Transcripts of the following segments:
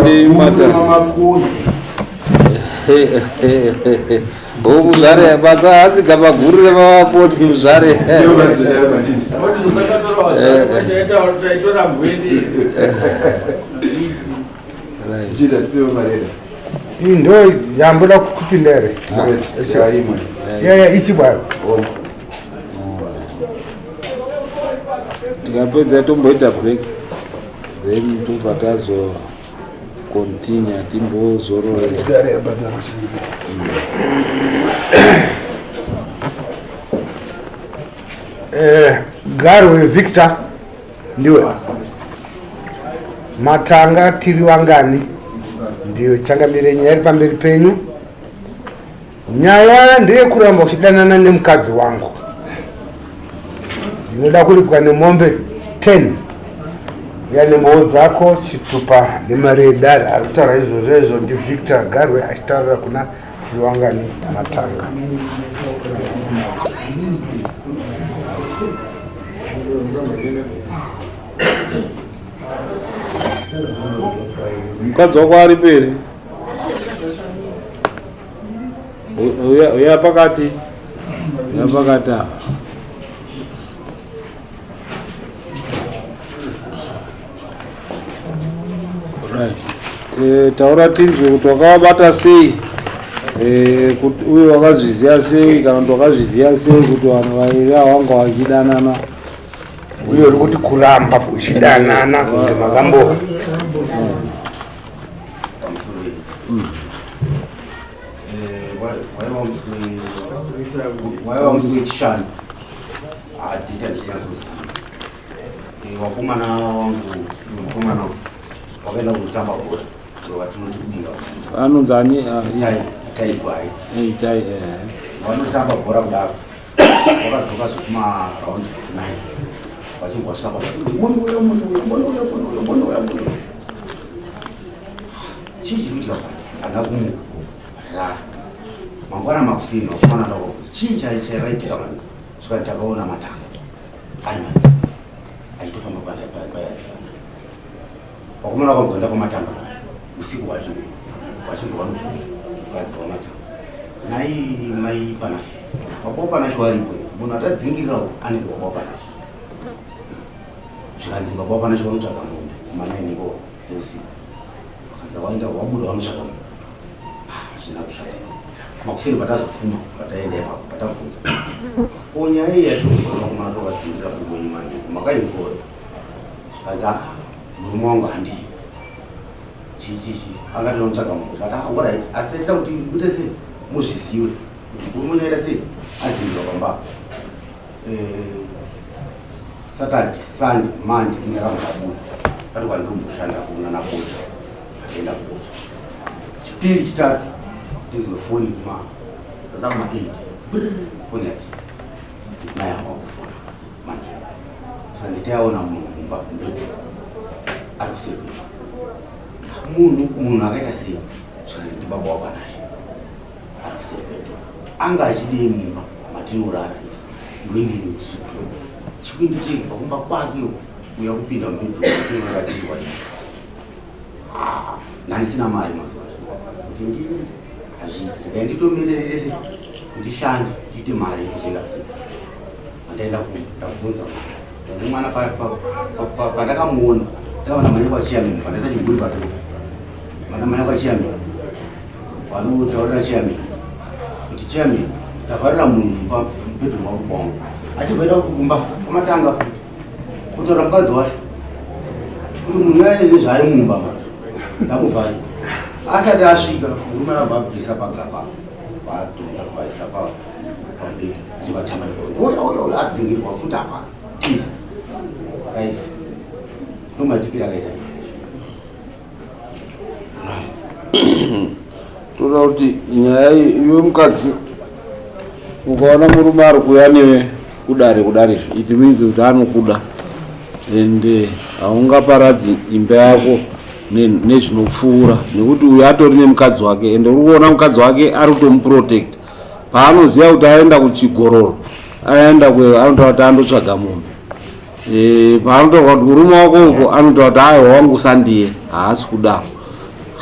Tipinde mata. O muzvare basa hazi gamba guru remavakoti muzvare. Iyi ndo yamboda kupinda here? Yaya ichibwayo. Tikapedza tomboita break then tobva tazo continue timbozorora. Eh, Garwe Victor ndiwe matanga tiri vangani ndiyo changamire nyaya iri pamberi penyu nyaya ndeyekuramba uchidanana nemukadzi wangu ndinoda kuripwa nemombe 10 uya nembowo dzako chitupa nemari yedare ari kutaura izvozvo izvo ndivictor garwe achitaurira kuna tiriwangani matanga Mukadzi wako aripo here? Uya pakati. Uya pakati apa. Right. Eh, taura tinzwe kuti wakavabata sei eh, kuti uye wakazviziva sei kana kuti wakazviziva sei kuti vanhu vaviri ava vanga vachidanana uye uri kuti kuramba uchidanana kunge makambo waiva musi wechishanu hatita ndichinyatsoziva vakomana vangu mukomana wakaenda kunotamba bhora vatinoti kubika anonzi ani itai gwai itai vanotamba bhora kudaro Wakadzoka zvekuma round 9 vachibva vasvika pa monouya monouya monouya monouya monouya monouya chii chiri kuitika pano handina kumuka rara mangwana makuseni vakomana ndakavakuti chii chaitika mani zvikati takaona matanga ari mani achitofamba paya Vakomana vakamboenda kwamatanga usiku hwacho vachibva vanobvunza mukadzi wamatanga nai mai Panashe baba waPanashe waripo munhu atadzingirirawo anenge baba waPanashe zvikanzi baba waPanashe vanotsvaga mombe kumanaini ikoko dzeusiku vakanzi waenda wabuda vanotsvaga mombe hazvina kushata makuseni patazofuma pataenda ipapo patabvunza ko nyaya iyi yatinoona vakomana tokadzingirira kwenyu manje makainzwa Zvikanzi ah murume wangu handii chii chii chii anga tinomutsvaga munhu ndikati ah alright asi taitira kuti muite sei muzvizive kuti murume unoita sei adzingirwa pamba eh, Saturday Sunday Monday ini ndakambobuda pati kwandiri kumboshanda kuna nabocha ndaenda kubocha chipiri chitatu ndinzwe foni kuma kuma 8 foni yake mai ava kufona manje zvanzi taona munhu mumba mubedroom ari kuseri munhu munhu akaita sei zvikanzi ndibaba wapanashe ari kuseri kwedu anga achidei mumba matinorara isu iwenini chitu chikwindi chekubva kumba kwake uya kupinda mubedroom matinorara tiri wai ndandisina mari mazuva kuti ndii hazviiti regai nditomirerese ndishande ndiite mari yekuzoenda kumba pandaenda kumba ndabvunza mwana mwana pandakamuona ndakaona mhanya kwachairman pandaisa chiguri pato vandamhanya kwachairman vanotaurira chairman kuti chairman ndavharira munhu mumba mubedroom wako kwangu achibvaenda kuti kumba kwamatanga futi kutaura mukadzi wacho kuti munhu uya nezvaari mumba ma ndamuvhari asati asvika murume akabva abvisa bhagla pavo vadhonza kuvaisa pavo pamubhedha achivatamba oya oya oya adzingirwa futi apa tiza right ndomaitikira akaita Toda kuti nyaya iyi iwe mukadzi ukaona murume ari kuuya newe kudare kudare it means kuti anokuda and eh, haungaparadzi imba yako nezvinopfuura nekuti uyu atori nemukadzi wake and uri kuona mukadzi wake ari kutomuprotect paanoziva kuti aenda kuchigororo aenda anotaura kuti andotsvaga mombe Eh, paanotaura kuti murume wako uko anotaura kuti aiwa wangu sandiye haasi kudaro.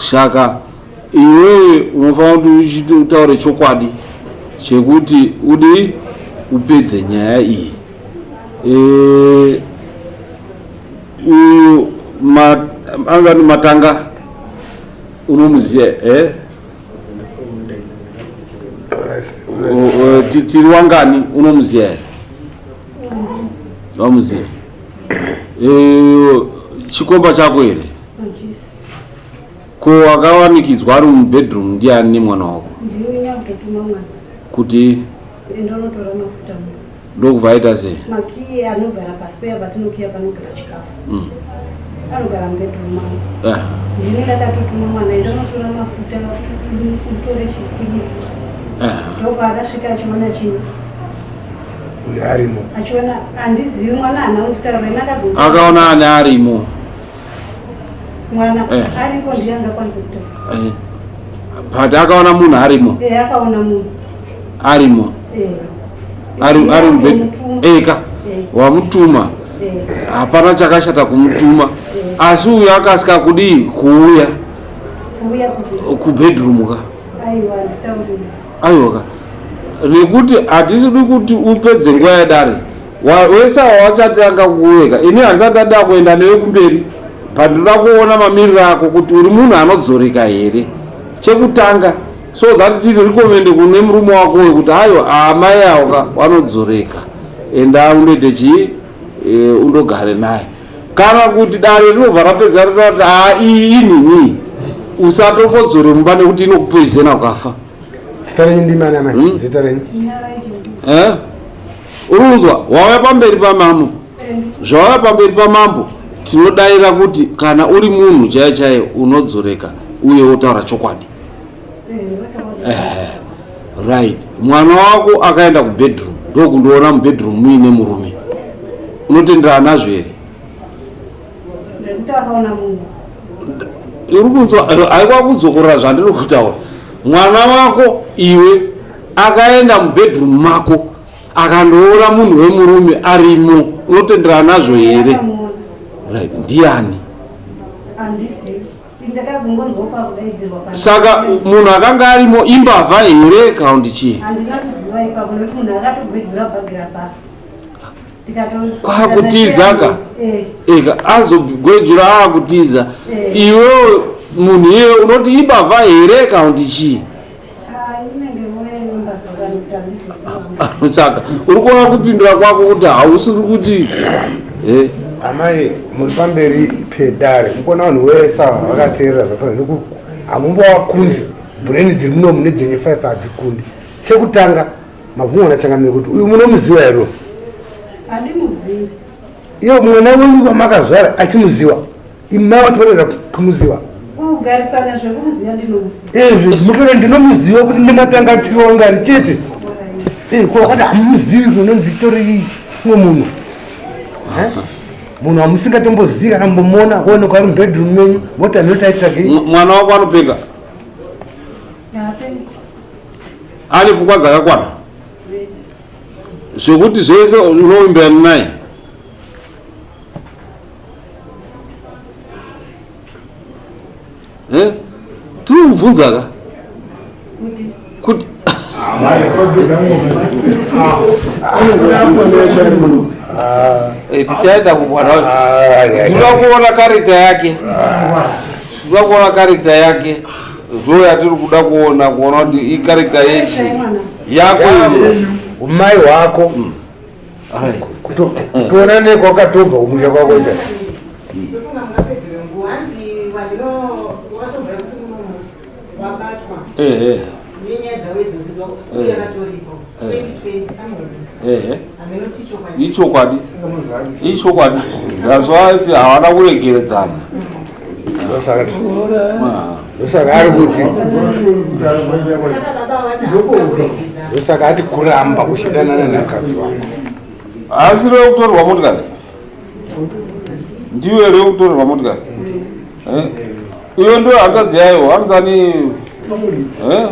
Saka iwewe unofanira kuti utaure chokwadi chekuti udi upedze nyaya iyi. Eh, uyu anzani Matanga unomuziva eh? Tiri wangani unomuziva here? Wamuziva? Eh, chikomba chako here? Ko akawanikidzwa ari mubedroom ndiani nemwana wako? Kuti ndokubva aita sei? Makiyi anogara pasi peya patinokiya panogara chikafu. Mm. Anogara mubedroom mangu. Eh. Ndini ndakatotuma mwana enda unotora mafuta utore chitibiki. Eh. Ndopaakasvika achiona chii? Uyo arimo. Achiona handizivi mwana haana kunditaura ini akazo. Akaona ani arimo? Mwana eh. ariko ndiye angakwanisa kutaura. Eh. But akaona munhu arimo. Eh, akaona munhu. Arimo. Eh. Ari ari mubed. Eka. Eh. Wamutuma. Eh. Hapana chakashata kumutuma. Eh. Asi uyu akasika kudii kuuya. Kuuya kupi? Kubedroom ka. Aiwa nditauri. Aiwa ka. Nekuti hatisidi kuti upedze nguva yedare. Wese awa wachatanga kuweka. Ini handisati ndada kuenda newe kumberi. But ndoda kuona mamiriro ako kuti uri munhu anodzoreka here. Chekutanga so that tiri recommend kune murume wako uyu kuti aiwa amai awo ka wanodzoreka. Enda undoite chii? E, undogare naye. Kana kuti dare rinobva rapedza roti haa iyi inini. Usatopodzore mumba nekuti inokupedzena ukafa. Zita renyu ndimani amai? Hmm? Zita renyu? Eh? Uri kunzwa wauya pamberi pamambo. Zvauya pamberi pamambo tinodaira kuti kana uri munhu chaiye chaiye unodzoreka uye wotaura chokwadi. Eh, right. Mwana wako akaenda kubedroom ndokundoona mubedroom muine murume. Unotenderana nazvo here? Nekuti akaona munhu. Uri kunzwa haikwa kudzokorora zvandiri kutaura. Mwana wako iwe akaenda mubedroom mako akandoona munhu wemurume arimo unotenderana nazvo here? Right. Ndiani? Handizivi. Ndakazongonzwa pakudaidzirwa pana. Saka munhu akanga arimo imbavha here kana kuti chii? Handina kuziva ipapo nekuti munhu akatogwedzera bhagira pake. Kwakutiza ka? Eh. Eka azogwejura akutiza. Eh. Iwewe munhu iye unoti imbavha here kana kuti chii? Ah, inenge wewe imbavha kana kuti handizoziva. Saka uri kuona kupindura kwako kuti hausiri kuti eh. Amai muri pamberi pedare mukuona vanhu vese ava vakateerera zvakare hamumbovakundi brain dziri munomu nedzenyu 5 hadzikundi. Chekutanga mabvunwa nachangamire kuti uyu munomuziva here? Handimuzivi. Iyo mwana wenyu wamakazvara achimuziva imai wachibatadza kumuziva. Kugarisana zvekumuziva ndinomuziva. Izvi mutore ndinomuziva kuti ndimatanga tiriwangani chete. Eh, ko wakati hamuzivi unonzi tori umwe munhu. Eh? Munhu wamusingatombozivi kana kumbomuona kuonekwa ari mubedroom menyu moti hameno taitsvagei. Mwana wako anopenga? Haapengi. Ane pfungwa dzakakwana zvekuti zvese unowimbirana naye. Eh? Tiri kubvunza ka kuti tichaenda kumwana wacho. Tinoda kuona karekta yake. Tinoda kuona karekta yake. Zvo yatiri kuda kuona kuona kuti ikarekta yechi yako iyo. Umai hwako. Kutoona nekwakatobva kumusha kwako cha. Ehe. Ehe. Ichokwadi. Ichokwadi. That's why kuti havana kuregeredzana. Ndosaka ari kuti ndosaka ati kuramba uchidanana nakadzi wako. Asi rekutorerwa motikari. Ndiwe rekutorerwa motikari. Eh? Iyo ndiyo hanzvadzi yayo, hanzani. Eh?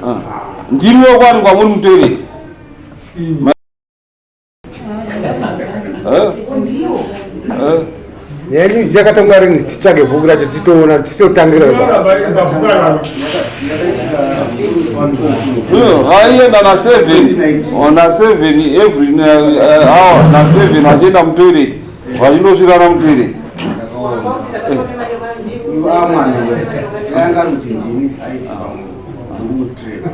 Ah. Ndimi wekwani kwamuri mutoilet. Eh? Eh? Nyaya yakatangwa rini titsvage bhuku racho titoona titotangira. Aienda na 7 na 7 every hour na 7 vachienda mutoilet vachindosvirana mutoilet. Mwana anga ari kuti ndini aiti pamwe ndikumutrena.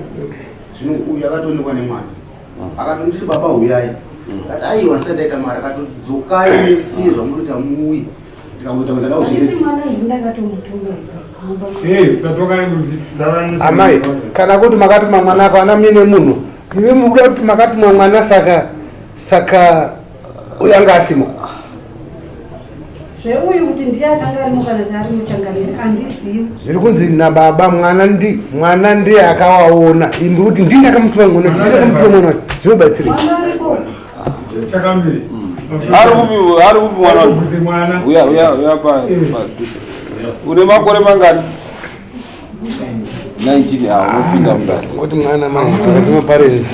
Zvino uyu akatoonekwa nemwana akatonditi, "Baba, huyai." Kati, "Aiwa, ndisati ndaita mari." Akatoti, "Dzokai musiye zvamuri kuita muuye." Ndikangoita kuti ndada Achiti kuzviregedza. mwana ndindakatomutuma mumba. Amai, kana kuti makatuma mwana akawana mine munhu, iwe mukuda kuti makatuma mwana, saka uyu anga asimo. Zveuyu kuti ndiye akanga arimo kana kuti ari muchangamiri handizivi. Zviri kunzi nababa mwana ndi mwana ndiye akawaona, imi kuti ndini akamutuma mwana, ndini akamutuma mwana, zvinobatsirei? Mwana ariko. Chakamiri. Ari kupi? Ari kupi mwana? Kubvunze mwana. Uya, uya, uya padhuze. Une makore mangani? 19. Ah, unopinda mudare. Kuti mwana manje maparents.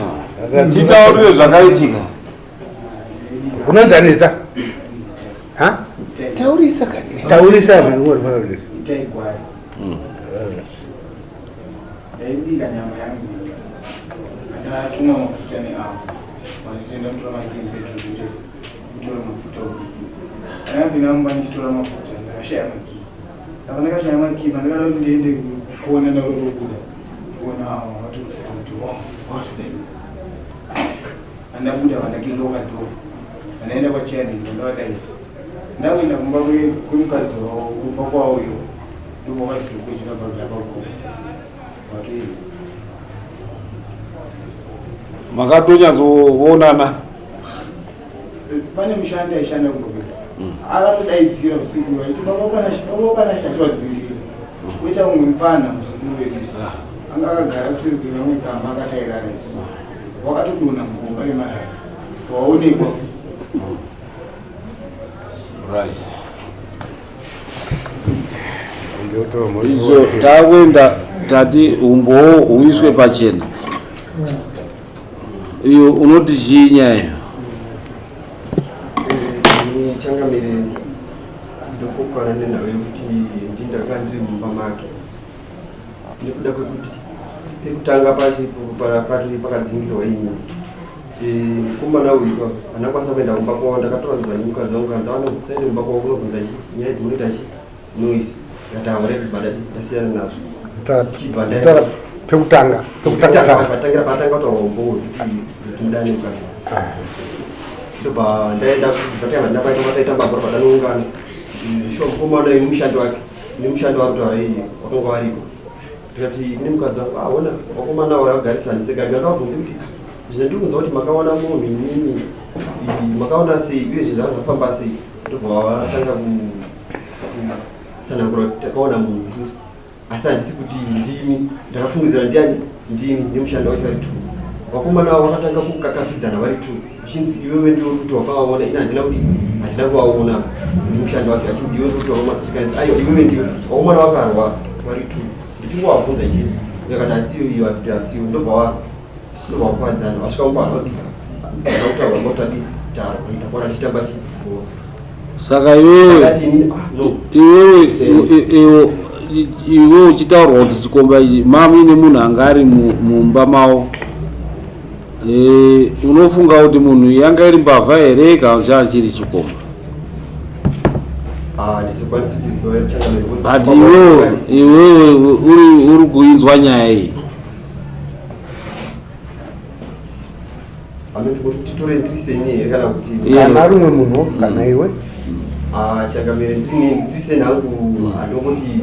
Titaurire zvakaitika. Unonzanisa ha? Taurisa kani. Taurisa. Itai gwari. Ndaibika nyama yangu, ndatumwa mafuta neavo vanditenda kutora makii petrol, kutora mafuta ubiki. Ndakapinda mumba ndichitora mafuta, ndakashaya makii. Saka ndakashaya makii, pandakada kuti ndiende kuona, ndakutobuda kuona avo vatokuseka kuti watodai. Andabuda, vandakiloka door, andaenda kwachairman, ndavadaidza. Ndakuenda kumba kwemukadzi wavo, kumba kwavo iyo ndokwakazitokwechera bhagira pagomo watoenda. Makatonyatsoonana? Pane mushandi aishanda kumba, akatodaidzira usiku achiti, "Baba Panashe, Baba Panashe," achiwadzingirira. Koita umwe mufana muzukuru wedu anga akagara kuseri kwevamwe kamba akatairara isu, wakatodonha mugomba remarara, waonekwa futi. Right, izvo takuenda tati umbowo huiswe pachena. Iyo unoti chii nyaya? Changamire, ndokokwana nenhau yekuti ndindanga ndiri mumba make nekuda kwekuti pekutanga pacho pakadzingirwa ini mukomana uyu handakwanisa kuenda kumba kwavo. Ndakatoranzwa nemukadzi wangu, kanzi ano kusaende kumba kwavo kunobvunza chi nyaya dzinoita chi noise. Ndikati auredi badadi, ndasiyana nazvo. Chibva ndaenda. Pekutanga pekutanga tanga. Patangira patanga kutaura umbowo kuti ndimudane mukadzi, ndobva ndaenda vatanga ndapaita pataita mbabhora padanoungana shuwa mukomana uyu nemushandi wake, nemushandi wari kutaura iye wakanga wariko. Ndikati kune mukadzi wangu, "Aona vakomana vagarisani." Saka ndakavabvunze kuti zvandiri kunzwa kuti makaona munhu inini, makaona sei, uyezve zvakafamba sei? Ndobva vatanga kutsanangura kuti takaona munhu isusu, asi handisi kuti ndimi, ndakafungidzira ndiani, ndimi nemushandi wacho vari two. Vakomana avo vakatanga kukakatidzana vari two, zvichinzi, "Iwewe ndiwe kuti wakavaona, ini handina kudi, handina kuvaona." Nemushandi wacho achinzi, "Iwe ndiwe kuti wakaona." Zvikanzi, "Aiwa, iwewe ndiwe." Vakomana vakarwa vari two. Ndichingovabvunza chii, akati asiyo iyo, akuti asiyo. Ndobva vakwadzana vasvika mumba, vanodi kutaura ngotadi taro takwana tichitamba chibhora. Saka iwewe Akati inini, ah, no. Iwewe uchitaurwa kuti chikomba ichi mamuine munhu anga ari mumba mavo, unofunga kuti munhu yanga iri mbavha here kana chaa chiri chikomba? Ah, handizokwanisi kuziva, changamire. But iwewe uri kuinzwa nyaya iyi. Anoti kuti titore ndiri here kana kuti Kana ari umwe munhu kana iwe. Ah, changamire, ndiri seni hangu, handongoti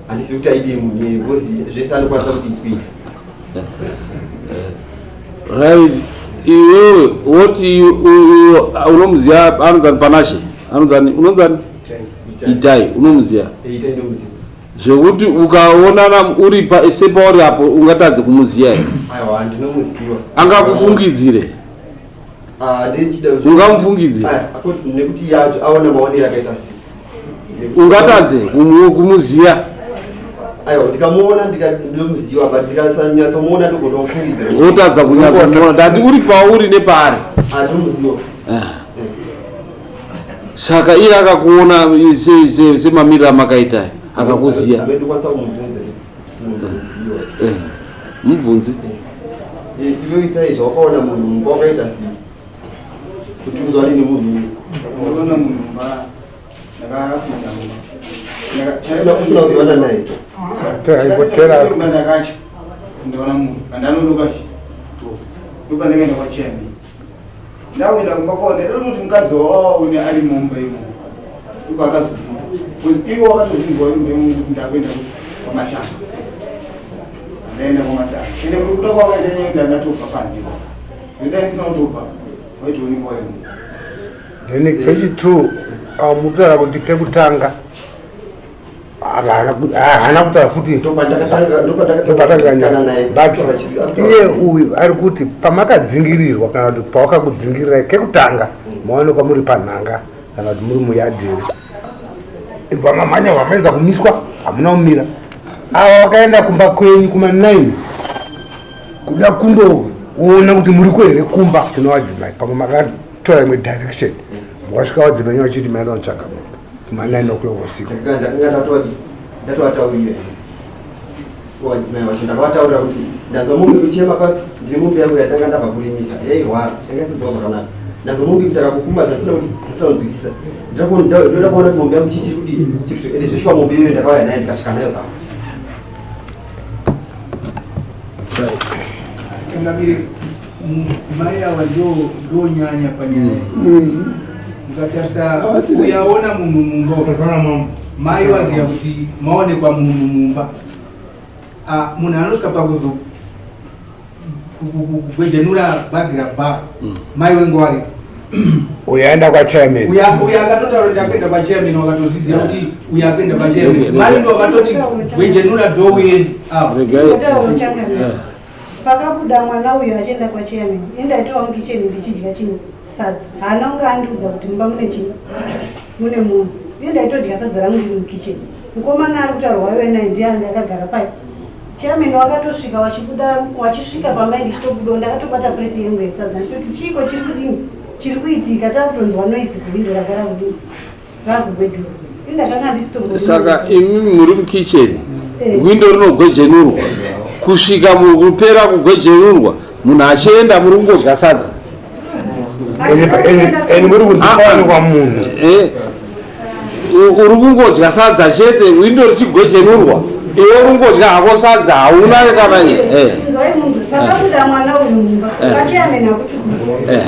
handisi kuti aide munhu because zvese anokwanisa kuti kuita. Right, iwewe woti unomuziva anonzani Panashe, anonzani, unonzani Itai, unomuziva? Itai ndomuziva. Zvekuti ukaonana uri sepauri apo, ungatadze kumuziva here? Aiwa, ndinomuziva. Angakufungidzire? Ah, ndinchida Ungamufungidzira? Aya, nekuti yacho aona maonero akaita sei. Ungatadze kumuziva? Aiwa, ndikamuona ndinomuziva, but ndikasanyatsomuona ndogona kufungidzira. Wotadza kunyatsomuona. Ndati uri pauri nepaari. Ah, ndinomuziva. Ah. Saka iye akakuona semamiriro amakaita akakuziya. Eh, mubvunze. Eh, iwe itai zvawakaona munhu mumba wakaita sei kuti uzwane nemunhu uyu? Munhu mumba ndakapinda mumba. Usina kuzivana naye? Ndakacha ndaona munhu andanodoka to ndopandakaenda kwachairman, ndakuenda kumba kwao, ndaida kuti mukadzi wawaone ari mumba imomo, ndipo akazobuda because iwo wakatozvinzwa uri mumba imomo kuti ndakuenda kwamatanga. Ndaenda kwamatanga, ende kuda kwakaita ndatobva panze ipapo, ndodai ndisina kutobva waitoonekwa imomo. Then page 2 amutaura kuti pekutanga haana kutaura futi ndopandakatangana naye. But iye uyu ari kuti pamakadzingirirwa kana kuti pawakakudzingirirai kekutanga, maonekwa muri panhanga kana kuti muri muyadheri, pamamhanya vamaedza kumiswa, hamuna kumira. Ava vakaenda kumba kwenyu kuma9 kuda kundoona kuti muriko here kumba kuna vadzimai. Pamwe makatora imwe direction, wasvika vadzimai vachiti maenda kutsvaga mombe kuma9 o'clock usiku. Ndakanga ndatovataurira vadzimai vacho, ndakavataurira kuti ndanzwa mombe kuchema papi, ndine mombe yangu yatanga ndabva kurimisa, yairwara, yanga isinzwa zvakanaka. Ndanzwa mombe kutaka kukuma zvandisina kuti zvandisina kunzwisisa, ndoda kuona kuti mombe yangu chii chiri kudii chiri kuti. Ende zveshuwa mombe iyoyo ndakauya nayo, ndikasvika nayo papa. Changamire, mai ava ndonyanya panyaya iyi. Mukatarisa, uyaona munhu mumba, mai waziva kuti maonekwa munhu mumba. Ah, munhu anosvika pakuzo kugwejenura bhagi rabha, mai wengu waripo. Uyu aenda kwachairman. Uya akatotaura kuti akuenda kwachairman, wakatozviziva kuti uyu akuenda kwachairman. Mai ndo wakatoti gwejenura door uende apo. Kutaura, changamire, pakabuda mwana uyu achienda kwachairman, indaitova mukicheni ndichidya chino sadza. Haana kunge andiudza kuti mumba mune chii, mune munhu. Indaitodya sadza rangu ndiri mukicheni. Mukomana ari kutaurwa waive naye ndiani akagara pai? Chairman wakatosvika wachibuda, wachisvika pamai ndichitobudawo, ndakatobata plate yangu yesadza ndichitoti chiiko chiri kudini, chiri kuitika? Takutonzwa noise kuwindo ragara kudini, rakugwedhura. Indakanga ndisitombo. Saka imi muri mukicheni, windo rinogwejenurwa kusvika mukupera kugwejenurwa, munhu achienda, muri kungodya sadza. Ende muri kunzi pawanikwa munhu. Eh, uri kungodya sadza chete, windo richigwejenurwa, iwe uri kungodya hako sadza, hauna kana Nzwai munhu, pakabuda mwana uyu mumba, pachairman hakusi kuda,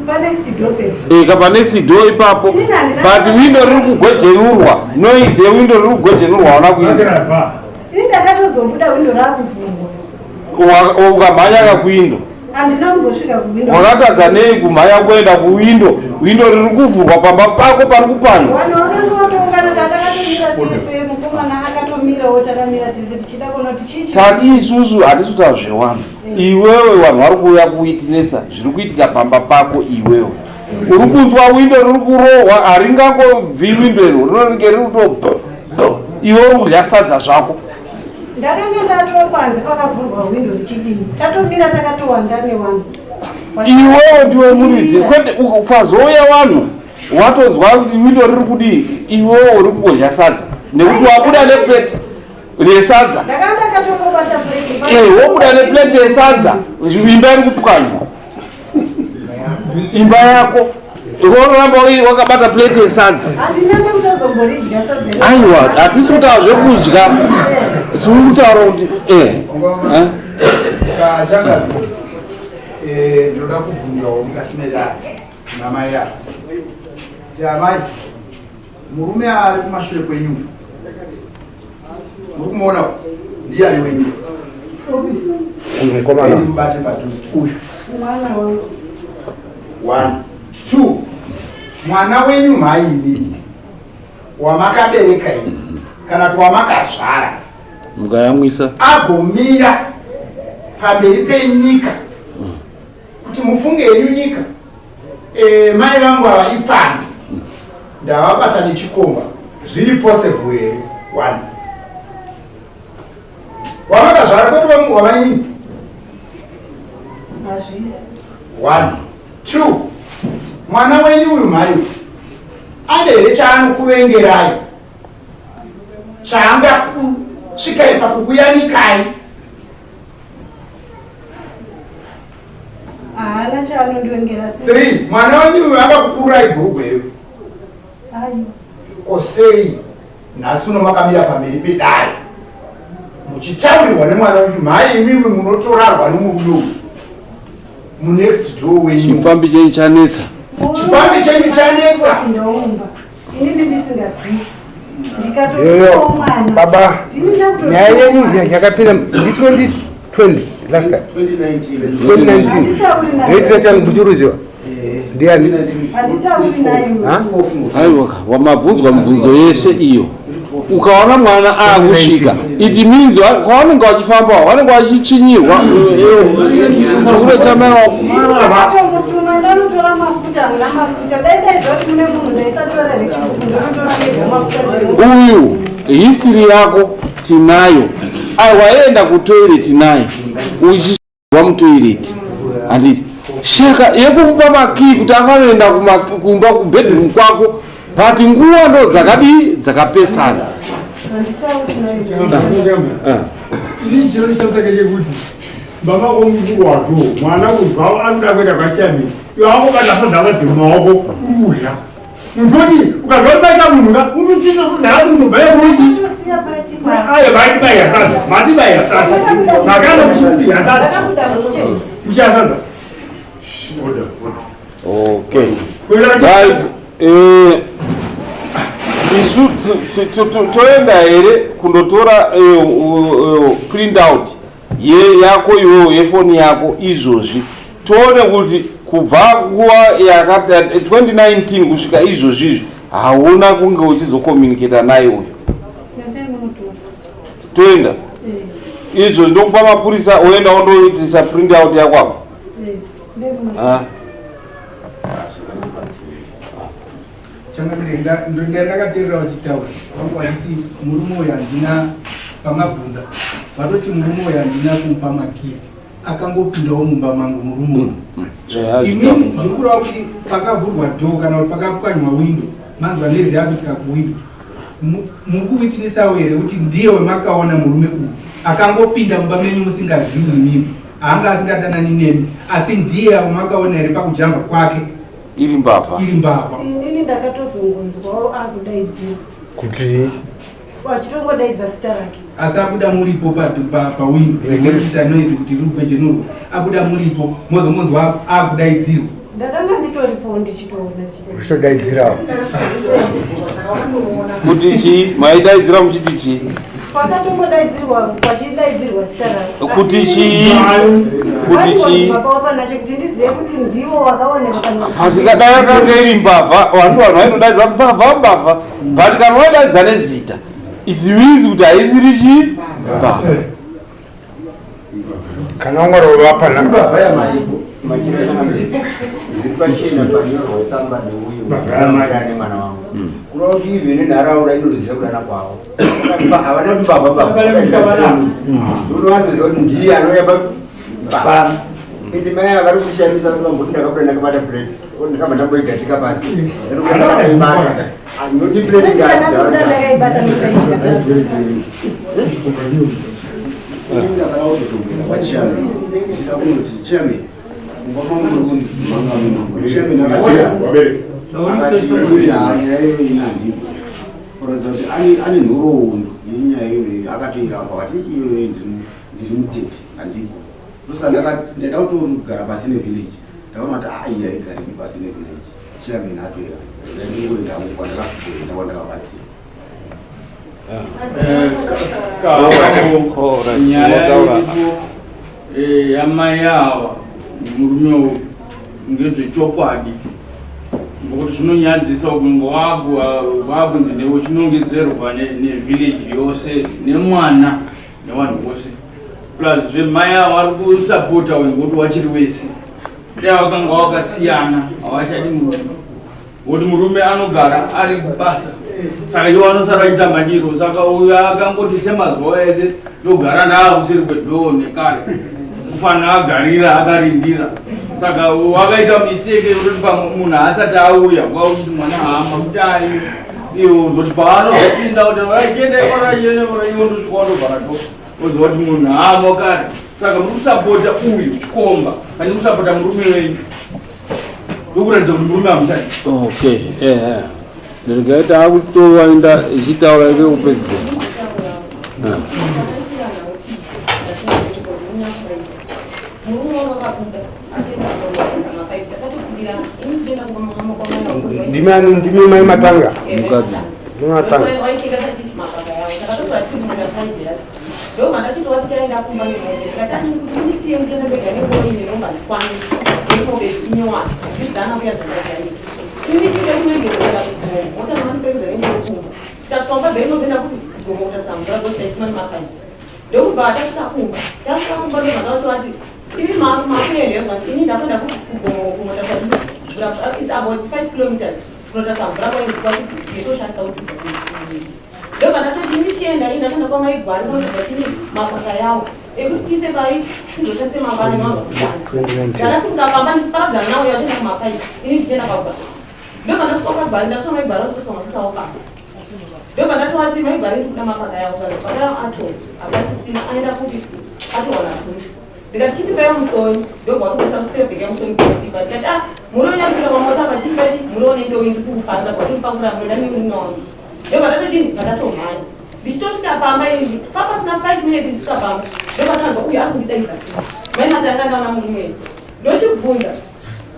panext door pedu. Eka panext door ipapo, but windo riri kugwejenurwa, noise yewindo riri kugwejenurwa, hauna kuinzwa? Ini ndakatozobuda windo raakuvhurwa. Ukamhanya kakuwindo? Handina kumbosvika kuwindo. Wakatadza nei kumhanya kuenda kuwindo, windo riri kuvhurwa pamba pako pari kupanywa? Vanhu vakanga vatoungana, tatakatomira tese, mukomana akatomirawo, takamira tese tichida kuona kuti chii Tati isusu hatisi kutaura zvevanhu. Iwewe, vanhu vari kuuya kuwitinesa zviri kuitika pamba pako. Iwewe uri kunzwa windo riri kurohwa, haringangobvi windo iro, rinonge riri kuto iwe uri kudya sadza zvako. Ndakanga ndatopanze pakavhurwa windo richidini, tatomira takatowanda nevanhu. Iwewe ndiwe muridzi, kwete pazouya vanhu watonzwa kuti windo riri kudii. Iwewe uri kungodya sadza nekuti wabuda neplate resadza. Ndakanga ndakatongobata plate. Eh, wobuda neplate yesadza, imba iri kupwanywa, imba yako, woramba wakabata plate yesadza. Handina nekutozomboridya sadza. Aiwa, hatisi kutaura zvekudya, tiri kutaura kuti Changamire, ndinoda kubvunzawo mukati medare namai ava kuti, amai, murume ari kumashure kwenyu muri kumuona ndiani wenyu? Mukomana. Mubate padhuze uyu. Mwana wangu. One, two, mwana wenyu mhaini wamakabereka ini kana kuti wamakazvara Mukayamwisa. Agomira pamberi penyika kuti mufunge henyu nyika, mai vangu ava ipfambi, ndavabata nechikomba, zviri possible here? One wamakazvara, kwete wavainini. Hazvisi. One, two, mwana wenyu uyu mhai. Ane here chaanokuvengerai chaangakusvikai pakukuyanikai? Haana chaanondivengera. 3 mwana wenyu uyu angakukururai bhurugwa here? Aiwa. Ko sei nhasi uno makamira pamberi pedare muchitaurirwa nemwana wenyu mhai imimi munotorarwa nemurume uyu munext door wenyu? Chifambi chenyu chanetsa. Chifambi chenyu chanetsa. Ndaumba. Inini ndisingazivi. Yoyo, Ndikatotoa mwana. Baba, Ndini ndakutotiwa nyaya yenyu mwana. yakapinda ndi 2020 last time, 2019. Handitauri naye. Date racho muchiruziva ndiani? Handitauri naye. Ha? Aiwa, wamabvunzwa mibvunzo yese iyo. Ukaona mwana akusvika, it means kwavanenge vachifamba vanenge vachitsvinyirwa chihure chamai wako. Ndakatomutuma ndanotora mafuta, hamuna mafuta. Dai ndaiziva kuti mune munhu ndaisatora rechikuku, ndonotora ndega mafuta ndinotora. Uyu history yako tinayo. Aiwa, enda kutoilet naye uchirwa mutoilet, handiti? Shaka yekumupa makii kuti anganoenda kumba kubedroom kwako, but nguva ndo dzakadii dzakapesaza. Handitauri naye. Ini chinoshamisa chekuti baba komukuru wako mwana kubva anoda kuenda kwachiyamiri, iwe akobata sadza vadzi mumaoko urudya. Munhu oti ukazwa kuti baita munhu ka unochiita sadza rako munobaya muchi. Ndakatosiya pureti pasi. Ayo maitibayira sadza, matibayira sadza, makana muchikudya sadza. Ndakabuda mukicheni. Muchiya sadza. Order, order. Okay. Kuenda Right. Isu toenda here kundotora print out ye yako iwewo yefoni yako izvozvi, tione kuti kubva nguva yakati 2019 kusvika izvozvi izvi hauna kunge uchizocommunicata naye uyu? Ndai munotora. Toenda Eh, izvozvi, ndokupa mapurisa, oenda ondoitisa print out yako apo. Eh, ndai munotora. Ah. Changamire, ndakateerera vachitaura vangu vachiti murume uyu handina pamabvunza, vatoti murume uyu handina kumupa makiyi, akangopindawo mumba mangu murume uyu. Imini zviri kureva kuti pakavhurwa door kana kuti pakapwanywa windo, manzwa noise yakuitika kuwindo, muri kuwitnessawo here kuti ndiye wemakaona murume uyu akangopinda mumba menyu musingazivi imimi, haanga asingadanani nemi, asi ndiye wamakaona here pakujamba kwake? Iri mbavha. Iri mbavha. Inini ndakatozongonzwawo akudaidzira. Kuti? Achitongodaidza zita rake. Asi abuda muripo pawindo, rekuita noise kuti riri kubvejenurwa, abuda muripo, mozongonzwa akudaidzirwa. Ndakanga nditoripo ndichitoona chii. Uchitodaidzirawo. Kuti chii? Maidaidzira muchiti chii? Pakatongodaidzirwa, pachidaidzirwa zita rake. Kuti chii? Kuti chii? Makawa kuti ndizive kuti ndiwo wakaonekwa kana Patingadai yakanga iri mbavha, vanhu vainodaidza mbavha mbavha, but kana waidaidza nezita, it means kuti haisiri chii, mbavha. Kana ungorova pana Imbavha yamaiko machira zviri pachena panyorwa tsamba neuyu nemwana wangu, kureva kuti even nenharaunda inotoziva kudana kwavo. Havana kuti mbavha mbavha, ndokuti vanotoziva kuti ndiye anouya pa ende mai ava vari kushamisa kuti vamboti ndakabuda ndakabata plate, ndakabva ndamboigadzika pasi, ndakaibata noti plate. Ndakabuda ndakaibata ndokaidya sadza. Ndakada kutozongera kwachairman, ndida kunoti chairman, mumba mangu muri kundimanga. Chairman akati nyaya iyoyo ina handipo, kuratidza kuti ane nhoroondo yenyaya iyoyo. Akatoiramba akati iyoyo ndiri mutete, handipo. Ndosaka ndaida kutogara pasi nevillage, ndaona kuti ai haigariki pasi nevillage. Chairman atoiramba, ndingoenda hangu kwandakazoenda kwandakabatsira. Nyaya iripo yamai ava murume uyu ngezvechokwadi, ngokuti zvinonyadzisa kunge wakunzi newe uchinongedzerwa nevillage yose nemwana nevanhu vose. Plus zvemai ava vari kusapota uyu ngokuti wachiri wese, dai vakanga wakasiyana havachadi murume, ngokuti murume anogara ari kubasa, saka iwo anosara achiita madiro. Saka uyu akangoti semazuva ese ndogara ndaakuseri kwedoor nekare. Mufana agarira akarindira. Saka wakaita mistake yekuti pamwe munhu asati auya kwauti mwana haa mafuta ayo. Iwo uzoti paanozopinda kuti chienda ikora chienda ikora iwo ndosvika wandovhara to. Woziva kuti munhu haamo kare. Saka muri kusapota uyu chikomba pane kusapota murume wenyu. Ndokuratidza kuti murume hamutadi. Okay, eh. Regai taakutoenda ichitaura ike kupedzisira. Ndimi ani ndimi mai matanga. Mukadzi. Ndimi matanga. Ndokubva tasvika kumba tasvika kumba ndobva ndavatoti imi makuenda zvanzi ini ndakuenda kugomo kunotarisa mvura is about 5 kilometers kunotarisa mvura kwainzwa kuti yetoshandisa kuti ndobva ndatoti imi chienda ini ndakuenda kwamaigwari kunotarisa chini makwasha yawo ekuti tiise pai tizoshandise mangwana nevanhu vakushanda ndakasimuka pamba ndichiparadzana nawo yachienda kumapai ini ndichienda pagwari ndobva ndasvika pagwari ndasvika maigwari vachitosa masisawo pasi ndobva ndatovati maigwari iri kuda mapaka yawo zvazo paka yawo ato hapachisina aenda kupi atowana kusi ndikati chindipaiwo musoni ndobva watobudisa musipebheke yamusoni kutipa ndikati ah muriwo nyapika pamota apa chindipai chi muriwo nendowi ndiri kuufanza bwatondipakura munoda neurinono ndobva ndatodini ndatomhanya ndichitosvika pamba ini papasina 5 minutes ndichisvika pamba ndobva ndanzwa uyu ari kundidaidza futi mai mati anga ndaona murume ndochibvunza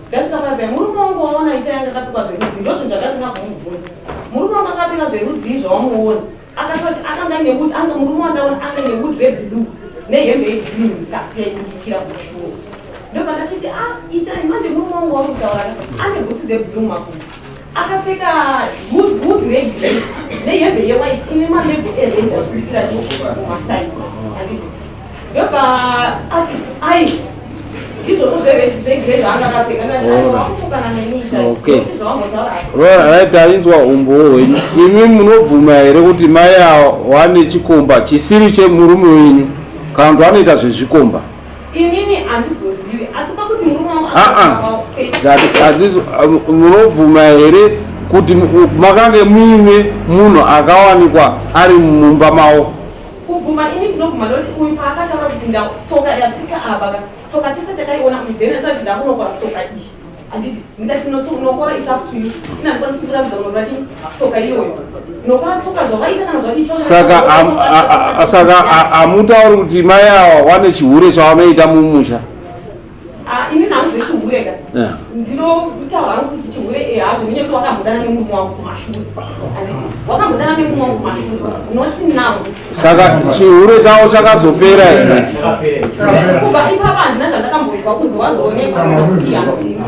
Ndasvika paya murume wangu waona ita yanga akapfeka zverudzi ndozvinhu zvakatanga kumubvunza. Murume wangu akapfeka zverudzi zvawamuona akatoti akanga newood anga murume wandaona anga newood reblue nehembe yegreen mukati yaibudikira kumashure. Ndobva ndachiti ah itai manje murume wangu wauri kutaura ane bhutsu dzeblue mumakumbo akapfeka hood regreen nehembe yewhite ine malebo ered abudikira kumasaidi handiti ndobva ati ai izvozvo zvegrade anga akapfeka ndakupokana neni zvawambotaura Right, tainzwa umbowo hwenyu. Imi munobvuma here kuti mai ava wane chikomba chisiri chemurume wenyu kana kuti vanoita zvezvikomba? Inini handizozivi asi pakuti murume wangu Ah, ah. Munobvuma here kuti makange muine munhu akawanikwa ari mumba mavo? Kubvuma ini ndinobvuma ndokuti uyu paakataura kuti tsoka yatsika apa ka tsoka tese takaiona uyu then achati ndakunokora tsoka iyi handiti ndikati nokora it's up to you ini handikwanisi kurambidza kunokora chii tsoka iyoyo nokora tsoka zvavaita kana zvadii saka saka hamutauri kuti mai awa wane chihure chavanoita mumusha Ah, ini hangu zvechihure ka ndinotaura hangu kuti chihure eh, hazvo nenyaya yekuti wakambodana nemurume wangu kumashure handiti wakambodana nemurume wangu kumashure not now saka chihure chavo chakazopera here kubva ipapa handina zvandakambonzwa kunzi wazoonekwa kuti handina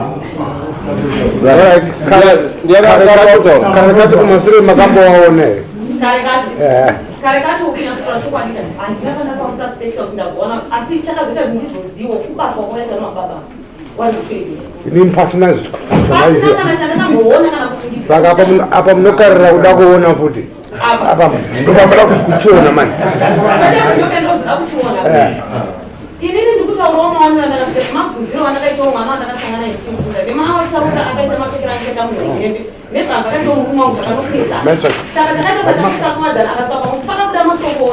Kare kacho kumashure makambowaona here? Kare kacho eh. Kare kacho kunyatsotaura chokwadi ka handina kana kwasuspecta kuti ndakuona asi chakazoita kuti ndizoziwo kubatwa kwakaita namababa wari kutoilet. Ini pasina Pasina kana chandakamboona kana kufungidzira. Saka apa apa munokarira kuda kuona futi. Apa ndopamboda kuchiona mani. Ndoda kuchiona. Eh. Inini ndikutaurawo maonero andakasvika nemabvunziro andakaitawo mwana wandakasangana naye ndichimubvunza nemaatauriro akaita mapfekero andichaita muhembe nezvazvakaitawo murume wangu zvakanopesana. Saka takaita patakasvika kumadzana akasvika pamwe pakabuda masoko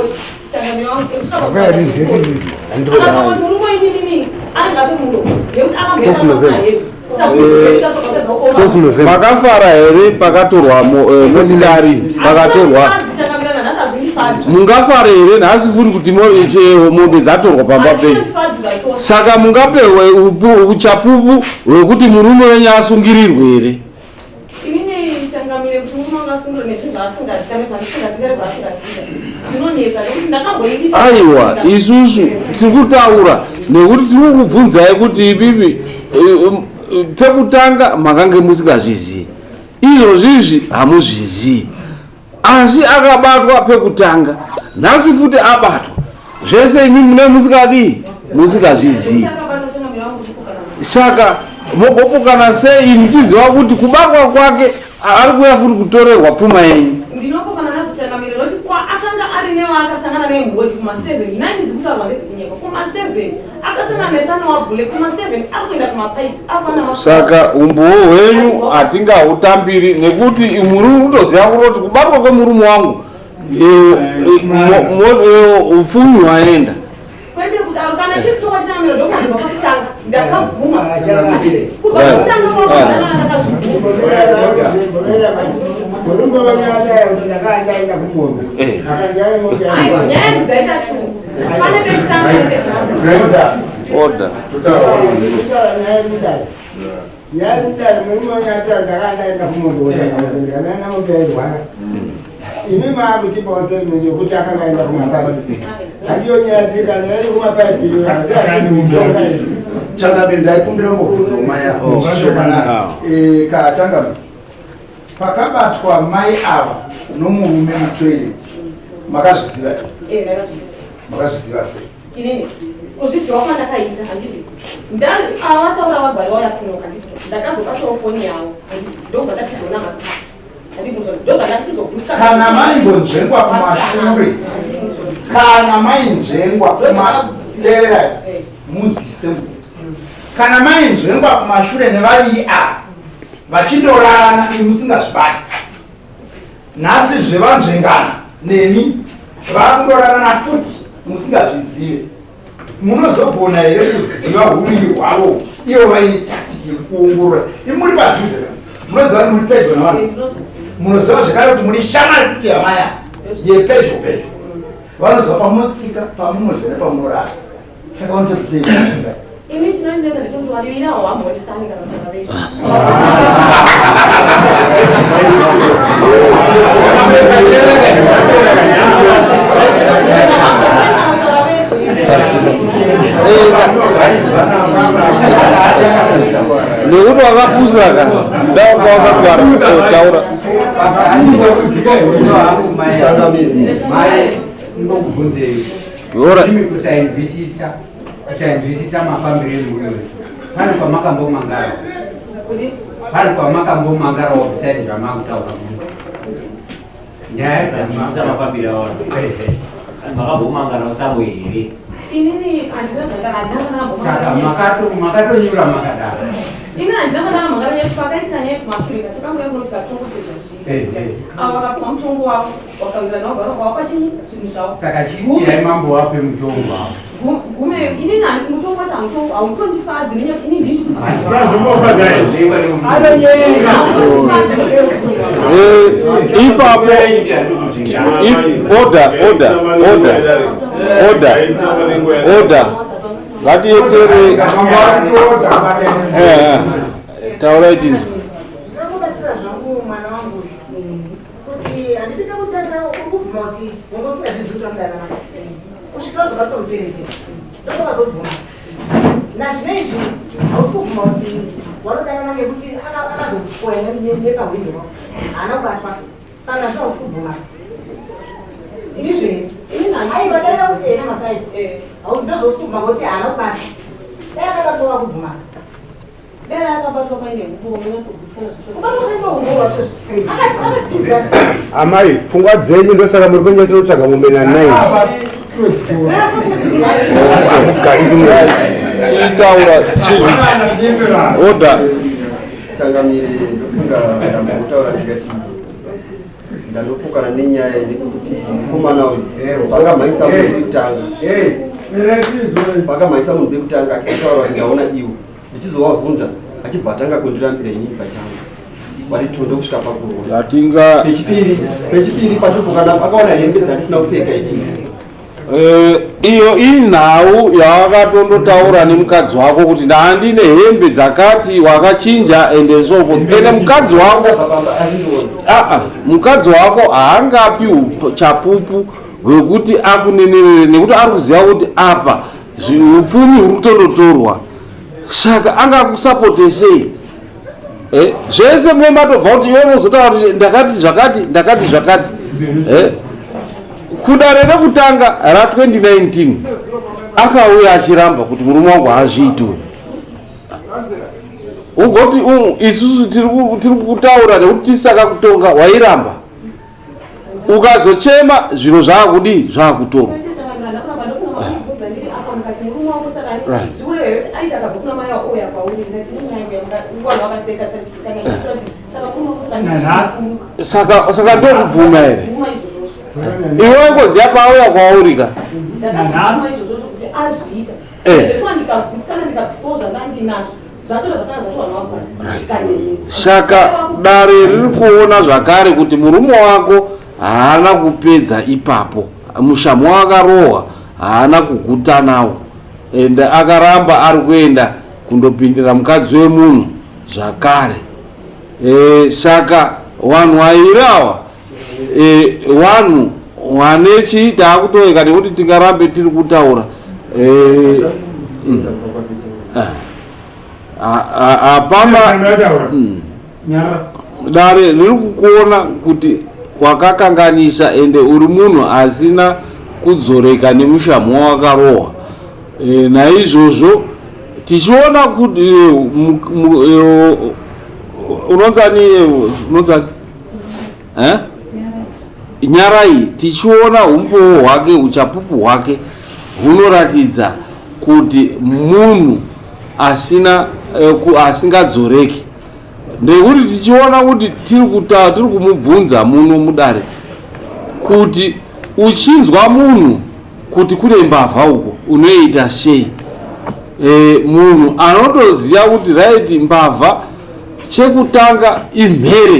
changamire wangu ekusvika pakuti murume inini anenge atori murombo nekuti akamboenda hembe. Makafara here pakatorwa eh, motikari pakatorwa mungafara here nhasi furi kuti mombe dzatorwa pamba penyu saka mungape uchapupu hwekuti murume wenyu asungirirwe here Inini changamire kuti murume wangu asungirwe nezvinhu zvaasingaziva nezvandisingazive nezvaasingazive zvinonetsa nekuti ndakamboidipa Aiwa, isusu tiri kutaura nekuti tiri kukubvunzai kuti imimi eh, eh, pekutanga makange musingazvizivi izvozvizvi hamuzvizivi asi akabatwa pekutanga nhasi futi abatwa zvese imi mune musingadii musingazvizivi saka mogopokana sei muchiziva kuti kubatwa kwake ari kuuya futi kutorerwa pfuma yenyu ndinopokana nazvo changamire nokuti kwa akanga ari newaakasangana naye murodhi kuma7 9 dzikutaurwa ndedzekunyepa kuma7 Akasangana netsano wabhule kuma 7 ari kuenda kumapaipi afana mafuta. Saka umbowo hwenyu hatingahutambiri nekuti muri kutoziva kutoti kubatwa kwemurume wangu upfumi hwaenda. Kwete kudaro, kana chiri chokwadi changamira ndokubva pakutanga ndakabvuma. Kubva pakutanga kwakuzana ndakazvibvuma. Aiwa, nyaya idzi dzaita chungu. Pane pekutanga nepechipiri. Order. Imi maakutipawo statement yokuti akanga aenda kumapaipi. Handiyo nyaya sikana yairi kumapaipi iyo, asi asimutonga izvi. Changamire, ndaikumbira mbobvunza mai ava Oh. zvishomanana. Ka changamire, pakabatwa mai ava nomurume mutoilet, makazviziva here? Eh, ndakazviziva. Makazviziva sei? Inini kuzviziva kwandakaita handiti avataura vagwari vauya kunoka handiti ndakazobatawo foni yavo handiti ndobva ndatizoona mapicha Kana maimbonzvengwa kumashure, kana mainzvengwa kumateererai munzwisise mubvunzo, kana mainzvengwa kumashure nevaviri ava vachindorarana imi musingazvibati, nhasi zvevanzvengana nemi vakundorarana futi musingazvizive, munozogona here kuziva huriri hwavo ivo vaine tactic yekuongorora? Imi muri padhuze, munoziva kuti muri pedyo navanhu, munoziva zvekare kuti muri shamwari futi yamaya yepedyo pedyo, vanoziva pamunotsika, pamunodya nepamunorara, saka vanotsepusei? Ini chinondinetsa ndechekuti vaviri avo havambonesani kana kutaura vese. Nekuti wakapusa ka ndawanga wakangwara taura. Mai, ndokubvunzei. Ora. Imi kusainzwisisa, kusainzwisisa mafambiro emhuri uyu. Pane kwamakambomangara. Pane kwamakambomangarawo beside zvamakutaura muno. Nyaya Kusainzwisisa mafambiro awo. Makambomangarawo samwe here? Inini handina zvandaka handina kana Saka mbomangara. makatonyura makadaro. Ini handina kana mangara nyaya pakaitika nyaya yekumashure ka takanguya kuno tikatongoseza zvinhu. Avo vakapiwa mutongo wavo vakawirirana vagara vakavapa chinyi zvinhu zvavo. Saka chisiyai mambo wape mutongo wavo. Gume inini mutongo wacho hautondifadzi nenyaya ini ndini kuti Ipapo order, order, order, order, order, ngatietere. Taurai tinzwe. Ndinokubatsira zvangu mwana wangu uyu kuti handiti pekutanga uri kubvuma kuti wanga usingazvizivi kuti vanodanana kusvikira uzobatwa mutoilet, ndopakazobvuma. Nazvino izvi hausi kubvuma kuti wanodanana ngekuti akazopoya nepahwindo, haana kubatwa, saka nazvino hausi kubvuma ndizvo here? Aiwa, daira kuti ena matai ndozvausi kubvuma kuti haana kubatwa. Dai akabatwa wakubvuma. Dai akabatwa paine humbowo unonyatsogutsana zvacho. Kubatwa kwaine humbowo wacho akatiza. Amai, pfungwa dzenyu ndosaka muri kunyanya kutsvaga mombe na9. Chitaura. Order. Changamire, ndofunga ndambotaura ndikati ndanopokana nenyaya yekuti mukomana uyu pakamhanyisa munhu pekutanga, pakamhanyisa munhu pekutanga achisataura kuti ndaona iwo, ndichizovabvunza achibva atanga kundirambira inini pachangu vari tondo kusvika pakurwa. Yatinga Pechipiri pachopokana akaona hembe dzandisina kupfeka inini. Iyo inhau yawakatondotaura nemukadzi wako kuti ndandine hembe dzakati wakachinja and so forth, ende mukadzi wako, aa, mukadzi wako haangapi chapupu hwekuti akunenerere nekuti ari kuziva kuti apa upfumi huri kutondotorwa, saka angakusapote sei? Zvese mwe matobva kuti iwe unozotaura kuti ndakati zvakati, ndakati zvakati. Kudare rekutanga ra2019 akauya achiramba kuti murume wangu haazviiti uyu, ugoti isusu tiri kutaura nekuti tisi takakutonga, wairamba, ukazochema zviro zvaakudii, zvaakutorwa. takatoseka saka murume Saka saka ndokubvuma here? Bvuma izvozvozvo. Iwe ngoziya pauya kwaurika. Ndakazvibvuma izvozvozvo kuti azviita. Zveshuwa ndikagutsikana ndikabvisawo zvandandinazvo zvatora zvakanga zvatorwa navagwara zvikanini. Saka dare riri kuona zvakare kuti murume wako haana kupedza ipapo. Mushamu wakarohwa haana kuguta nawo. Ende akaramba ari kuenda kundopindira mukadzi wemunhu zvakare. E, saka vanhu vairi ava e, vanhu vane chii taakutoeka nekuti tingarambe tiri kutaura e, hapana Dare riri kukuona kuti wakakanganisa ende uri munhu asina kudzoreka nemushamhu wawakarohwa. E, naizvozvo tichiona kuti e, e, unonzani unonzani eh? Nyarai tichiona umbowo hwake uchapupu hwake hunoratidza kuti munhu asina asingadzoreki Nekuti tichiona kuti tiri kuta tiri kumubvunza muno mudare kuti uchinzwa munhu kuti kune mbavha uko unoita sei? E, munhu anotoziva kuti right mbavha chekutanga imhere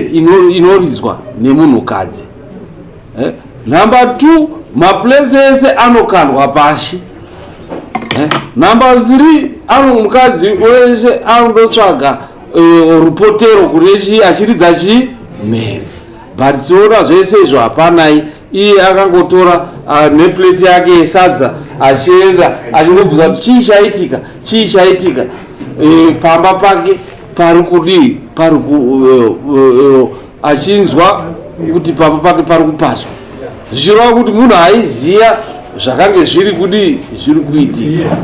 inoridzwa nemunhukadzi. Eh, number 2 maplates ese anokandwa pashi. Eh, number 3 ano mukadzi wese anondotsvaga rupotero kune chii achiridza chii mhere but tiona zvese izvo hapanai iye akangotora neplate yake yesadza achienda achingobvunza kuti chii chaitika chii chaitika pamba pake pari kudii pari ku achinzwa kuti pamba pake pari kupaswa zvichireva kuti munhu aiziva zvakange zviri kudii zviri kuitika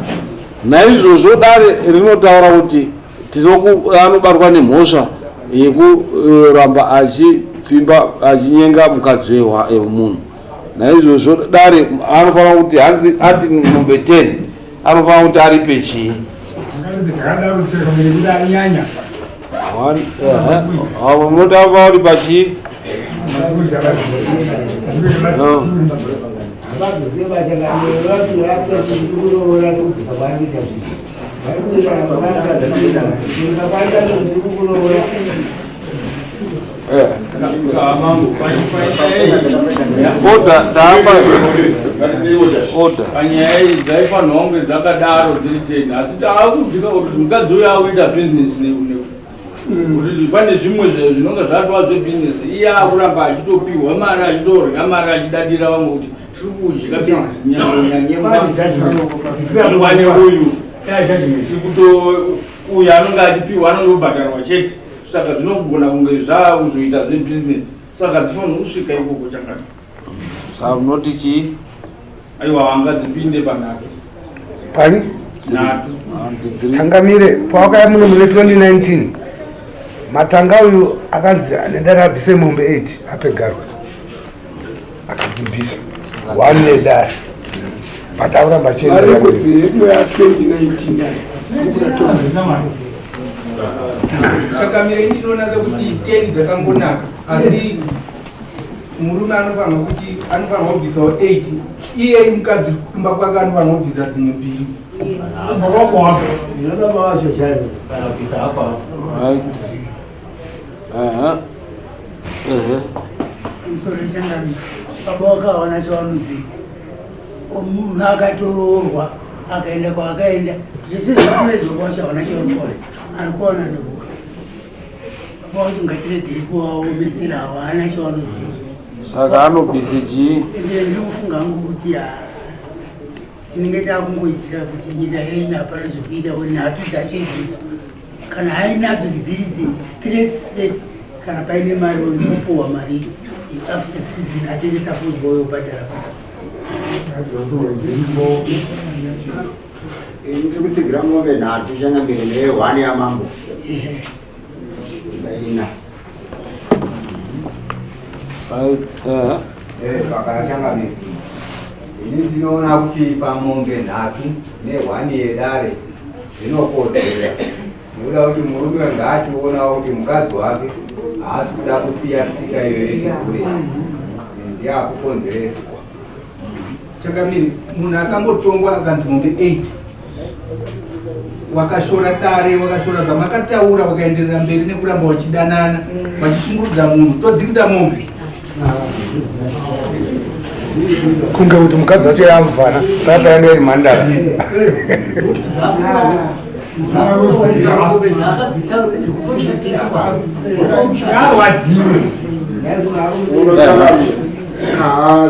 naizvozvo dare rinotaura kuti anobatwa nemhosva yekuramba achipfimba achinyenga mukadzi wemunhu naizvozvo dare anofanira kuti hanzi ati mombe 10 anofanira kuti aripe chii munotamba uri pachii Panyaya iyi dzaifanirwa kunge dzakadaro dziri ten asi taakubvisa kuti mukadzi uyo akuita bhizinesi kuti pane zvimwe zvinonga zvatova zvebhizinesi iye akuramba achitopiwa mari achitorya mari achidadira vamwe kuti tiri kudya bedzi kunyangonyanyemwane uyu tiri kuto uyu anonge achipiwa anongobhadharwa chete saka zvinogona kunge zvakuzoita zvebhizinesi saka dzifanirwa kusvika ikoko chakati saka munoti chii aiwa angadzipinde panhatu pani nhatu changamire pawakaya muno mune 2019 matanga uyu akanzi anendare abvise mombe 8 ape garwe akadzibvisa one nedare but akuramba achienderera yedu ya 2019 Chakamire ndinoona sekuti 10 dzakangonaka asi murume anofanirwa kuti anofanirwa kubvisawo 8 iye mukadzi kumba kwake anofanirwa kubvisa dzimwe mbiri. Right. Aha. Ehe. Pamusoro changamire, baba wakawana chawanoziva. Munhu akatoroorwa akaenda kwaakaenda zvese zvinoezwa kwacho hawana chauri kuwana ari kuwana nekuona. Baba wacho ngatiregei kuvaomesera hawana chawanoziva. Saka anobvise chii? Ende ndiri kufunga hangu kuti tinenge takungoitira kuti nyika yenyu hapana zvekuita kuti nhatu dzacho idzodzo kana ainadzo dziri straight straight kana paine mari opuhwa mari after season atengesa fodya oyobhadhara. Ndiri kutsigira mombe nhatu changamire nehwani yamambo ina. Pakachangamire ini ndinoona kuti pamombe nhatu nehwani yedare zvinokodzera. Ndoda kuti murume ngaachionawo kuti mukadzi wake haasi kuda kusiya tsika iyoyo yechikure, ndiye akukonzeresa. Changamire, munhu akambotongwa akanzi mombe 8, wakashora dare, wakashora zvamakataura, wakaenderera mberi nekuramba wachidanana, vachishungurudza munhu, todzikisa mombe? Kunge kuti mukadzi wacho yamuvhana paya iri mhandara. Arwadziwe.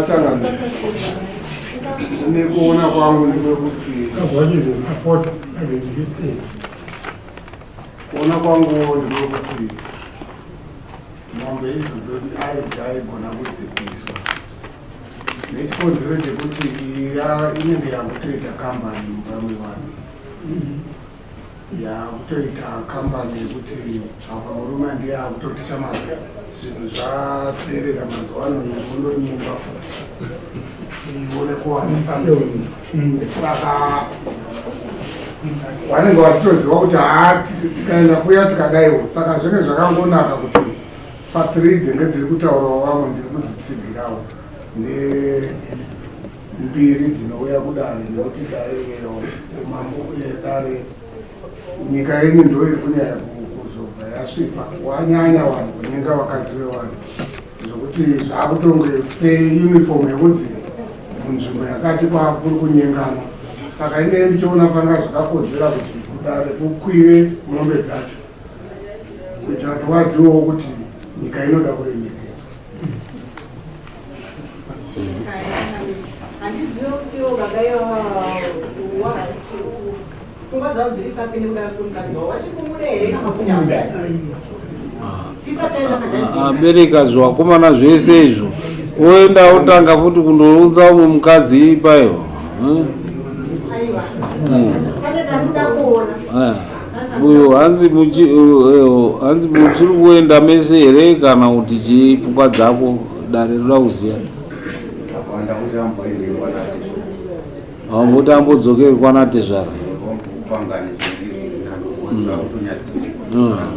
Changamire, nekuona kwangu ndewekuti, kuona kwangu ndewekuti mombe idzodzo aigona kudzikiswa nechikonzero chekuti iya inenge yakutoita kambani mumba mevanhu, yakutoita kambani yekuti apa murume ndiye akutoti shamari, zvinhu zvaderera mazuva ano, kundonyimba futi tione kuwana something. Saka vanenge vachitoziva kuti haa, tikaenda kuya tikadaiwo. Saka zvinge zvakangonaka kuti pa3 dzinge dziri kutaurawo vamwe, ndiri kudzitsigirawo nembiri dzinouya kudare, nekuti dare iro mambo dare nyika yenyu ndo iri kunyanya kuzobva yasvipa. Wanyanya vanhu kunyenga vakadzi vevanhu zvokuti zvakutonge seuniform yekunzi munzvimbo yakati kwakuri kunyengana. Saka inee ndichiona panga zvakakodzera kuti kudare kukwire mombe dzacho kuitira kuti wazivewo kuti nyika inoda kuremekedzwa. Handizive kuti ivo baba ivava pfungwa dzavo dziri papi nekuda kwemukadzi wavo, vachikumuda here kana kuti hamuda tisataenda pajudgment. Abereka zvivakomana zvese izvo, oenda otanga futi kundounza umwe mukadzi ipayo. Aiwa, pane zvandinoda kuona. Ah, uyu hanzi hanzi muchiri kuenda mese here kana kuti chii? Pfungwa dzako dare rinoda kuziva. Akwanda kuti amboenderwa nati. Amboti ambodzokeri kwanatezvara. Kupangane zviri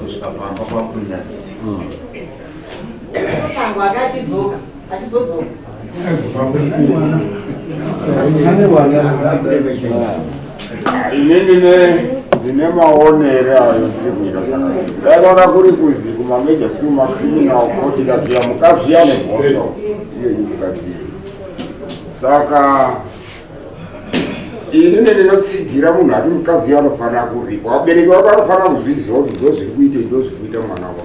kusvika pamba kwakunyadzisa. Pangwa ake achidzoka, achizodzoka. Ini ndine maonere ayo ndiri kuita zvakanaka. Dai kwanga kuri kuzi kumamajor school, macriminal court, ikabvira mukadzi ane mhosva iyoyi, mukadzi. Saka inini ndinotsigira munhu ati mukadzi anofanira kuripwa. Vabereki vako vanofanira kuzviziva kuti ndo zviri kuita, ndo zviri kuita mwana wavo,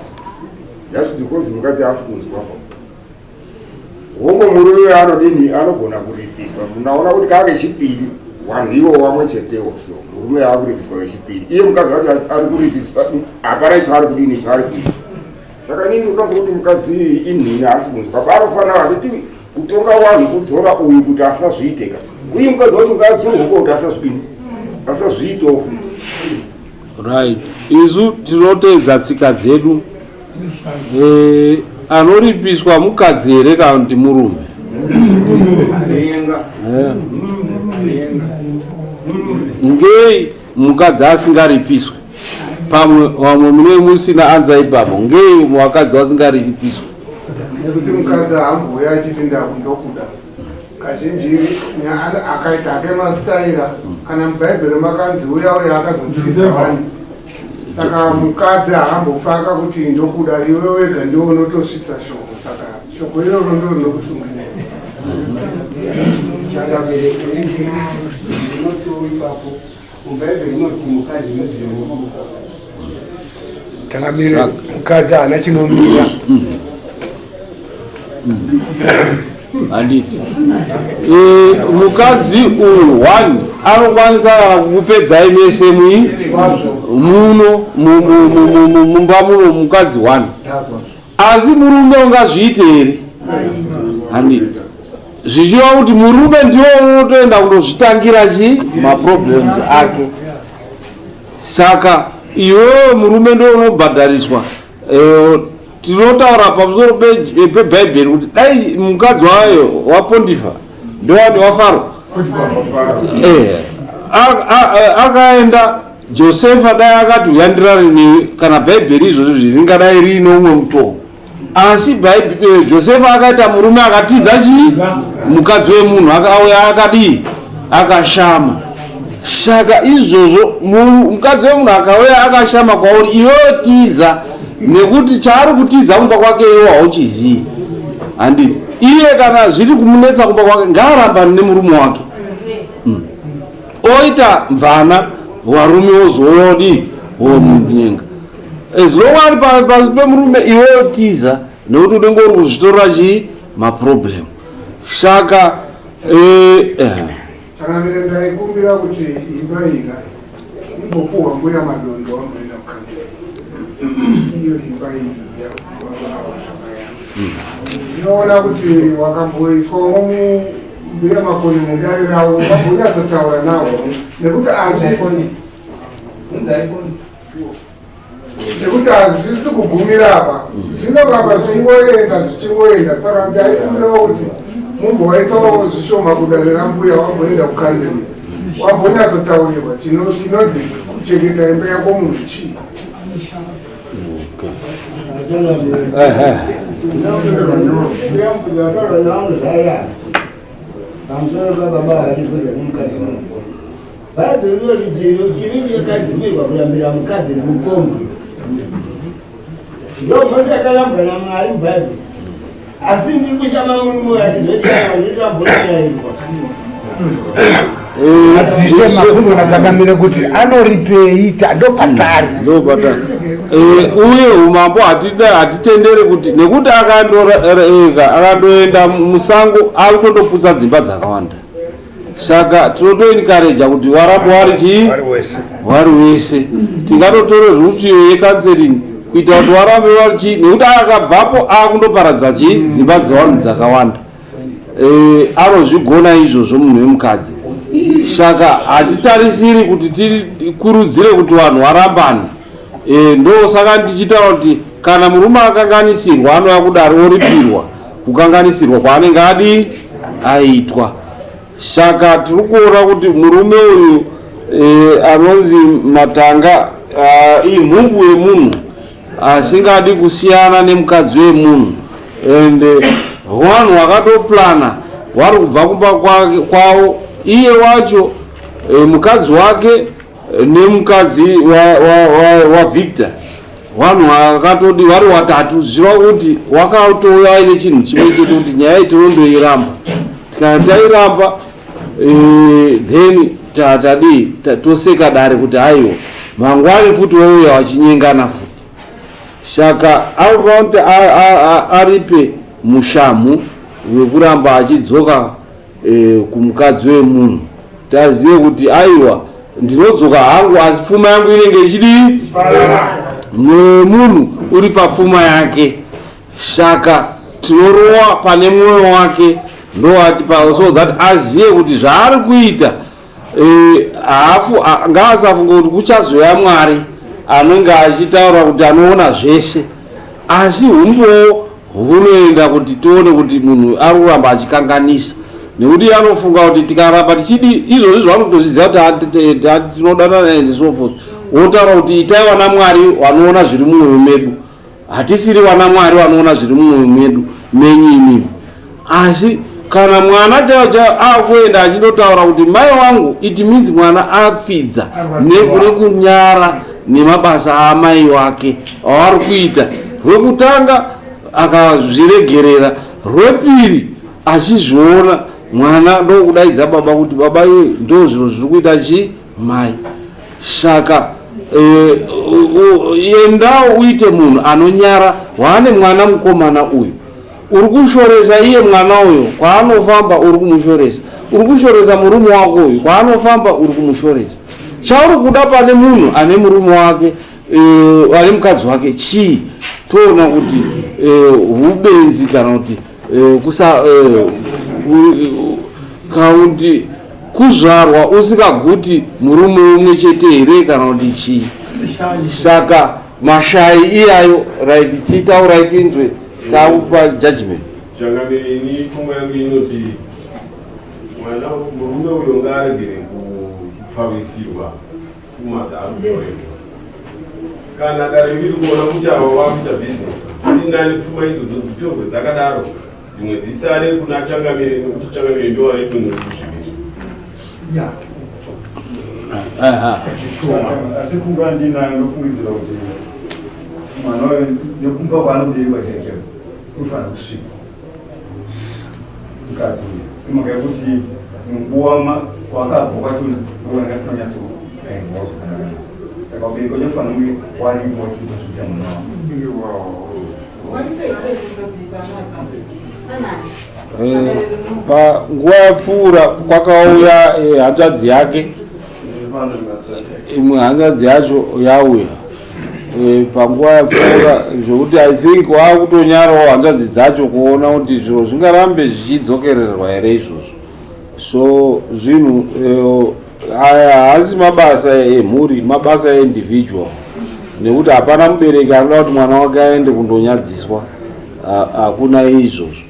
just because mukadzi haasi kunzwa. Hongo murume anodini, anogona kuripiswa. Munaona kuti kaa kechipiri vanhu ivo vamwe chetewo, so murume aakuripiswa kechipiri, iye mukadzi wacho ari kuripiswa, hapana icho ari kudini, icho ari kuita. Saka inini ndinoda kuti mukadzi inhini haasi kunzwa, paanofanira hatiti kutonga vanhu kudzora uyu kuti asazviiteka, uye mukadzi wacho ngaadzorweko kuti asazvidini, asazviitewo futi. Right, isu tinoteedza tsika dzedu. Anoripiswa mukadzi here kana kuti murume? Ngei mukadzi asingaripiswi? Pamwe vamwe mune musina anza ipapo. Ngei vakadzi vasingaripiswi? Nekuti mukadzi haambouya achiti ndokuda. Kazhinji akaita ake masitaira. Kana mubhaibheri makanzi uya uya akazotiza wani. Saka mukadzi haambofaka kuti ndokuda. Iwe wega ndiwe unotosvitsa shoko, saka shoko iroro ndo rinokusungirira. Changamire, ndinotiwo ipapo mubhaibheri inoti mukadzi mudzi wemurume. Changamire, mukadzi haana chinomira. Handiti mukadzi uyu one anokwanisa kana kukupedzai mese mui muno mumba muno, mukadzi one. Asi murume ungazviite here? Handiti zvichiva kuti murume ndiwo unotoenda kundozvitangira chi maproblems ake. Saka iwewe murume ndo unobhadhariswa. Tinotaura pamusoro pebhaibheri kuti dai mukadzi wayo waPondifa, ndowani, waFaro, akaenda. Josefa dai akati uya ndirare newe kana bhaibheri izvozvo zviringadai riine umwe mutoo asi eh, Josefa akaita murume akatiza chii mukadzi wemunhu akauya akadii akashama saka izvozvo mukadzi wemunhu akauya akashama kwauri iwewe tiza nekuti chaari kutiza kumba kwake iwe hauchizii handiti iye kana zviri kumunetsa kumba kwake ngaarambane nemurume wake mm. oita mvana warume wozouya odii womunyenga as long ari pasi pemurume iwe otiza nekuti unenge uri kuzvitorera chii maproblem saka eh, eh. Changamire ndaikumbira kuti imba iyi ka imbopuhwa mbuya Madondo wamboenda kukanzuru. Iyo imba iyi yababa zvakaya. Ndinoona kuti wakamboiswawo mbuya Makoni mudare ravo vambonyatsotaura navo nekuti hazvi nekuti hazvisi kugumira apa zvinoramba zvichingoenda zvichingoenda saka ndaikumbirawo kuti mumbowaisawo zvishoma kudare rambuya wamboenda kukanzeri wambonyatsotaurirwa chinonzi kuchengeta imba yako munhu chii pamusoro pababa vachibvunza nemukadzi Bhaibheri rinoti chiro chivi chakadzivirwa kurambira mukadzi nemupombwe. Ndo mhosva yakarambwa naMwari muBhaibheri. Asi ndiri kushama murume uyu achizoti aiwa ndiri vambonarairwa. Madzishe mabvunzo nachakamire kuti anoripei ndopatari ndopatari eh, uye umambo hatitendere kuti nekuti akandoega akandoenda musango akutondoputsa dzimba dzakawanda saka tinotoencouraja kuti warambe wari chii wari wese tingatotore route iyo yecounseling kuita kuti warambe wari chii nekuti akabvapo akundoparadza chii dzimba dzevanhu dzakawanda eh, anozvigona izvozvo munhu wemukadzi saka hatitarisiri kuti tikurudzire kuti vanhu varambane eh, ndosaka ndichitaura kuti kana murume akanganisirwa anouya kudaro oripirwa kukanganisirwa kwaanenge adii aitwa saka tiri kuona kuti murume uyu e, anonzi matanga inhubu yemunhu asingadi kusiyana nemukadzi wemunhu and vanhu wakatoplana wari kubva kumba kwavo iye wacho e, mukadzi wake nemukadzi waVictor wa, wa, wa vanhu vakatodi vari watatu zvichireva kuti wakatouya aine chinhu chimwe chete kuti nyaya iyi tinondoiramba kana tairamba eh, then tadii toseka dare kuti aiwa mangwani futi wouya wachinyengana futi saka anofanira kuti aripe mushamhu wekuramba achidzoka e, kumukadzi wemunhu tazive kuti aiwa ndinodzoka hangu asi pfuma yangu inenge ichidii mwoyo wemunhu uri papfuma yake saka tinorowa pane mwoyo wake ndoati pa so that azive kuti zvaari kuita eh, haafu ngaasafunga kuti kuchazoya mwari anenge achitaura kuti anoona zvese asi humbowo hunoenda kuti tione kuti munhu ari kuramba achikanganisa nekuti anofunga kuti tikaramba tichidi izvozvi zvavanotozviziva kuti tinodanana and so forth wotaura kuti itai wana mwari vanoona zviri mumwoyo medu hatisiri wana mwari vanoona zviri mumwoyo medu menyu imimi asi kana mwana chaiyo chaiyo akuenda achindotaura kuti mai wangu it means mwana apfidza nekunyara nemabasa aamai wake aari kuita rwekutanga akazviregerera rwepiri achizviona mwana ndokudaidza baba kuti baba iwe ndo zviro zviri kuita chii mai saka eh, endawo uite munhu anonyara waane mwana mukomana uyu uri kushoresa iye mwana uyo kwaanofamba uri kumushoresa uri kushoresa murume wako uyu kwaanofamba uri kumushoresa chauri kuda pane munhu ane murume wake eh, ane mukadzi wake chii toona kuti eh, hubenzi kana kuti eh, kusa kana kuti kuzvarwa usikaguti murume umwe chete here kana kuti chii saka mashayi iyayo right chitaurai tinzwe takupa judgment Changamire, ini pfungwa yangu inoti mwana murume uyo ngaaregere kupfavisirwa. pfuma dzaari kutorerwa. Kana dare riri kuona kuti ava vakuita bhizinesi, zviri nani pfuma idzodzo dzitorwe dzakadaro, dzimwe dzisare kuna changamire nekuti changamire ndo vari dunhu rekusvibira. Asi pfungwa ndinayo ndofungidzira kuti mwana uyu nekumba kwaanoberekwa chaiko chaiko unofanira kusvikwa mukadzi uyu imhaka yekuti dzimwe nguva kwaakabva kwacho ndoona asina kunyatsorairwawo zvakanaka saka ubereki wacho unofanira kunge waripo wachiita zvekuita mwana wavo. Panguva yapfuura kwakauya hanzvadzi yake, imwe hanzvadzi yacho yauya panguva yapfuura, zvekuti I think waakutonyarawo hanzvadzi dzacho kuona kuti zviro zvingarambe zvichidzokererwa here izvozvo. So zvinhu aya haasi mabasa emhuri, mabasa eindividual, nekuti hapana mubereki anoda kuti mwana wake aende kundonyadziswa. Hakuna izvozvo.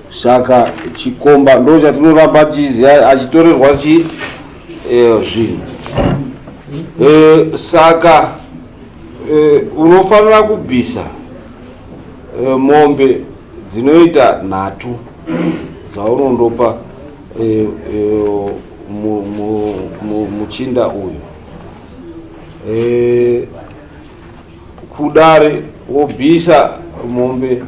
Saka chikomba ndo chatinoramba tichiziva achitorerwa chi zvinhu. Saka unofanira kubvisa mombe dzinoita 3 dzaunondopa muchinda uyu. Kudare wobvisa mombe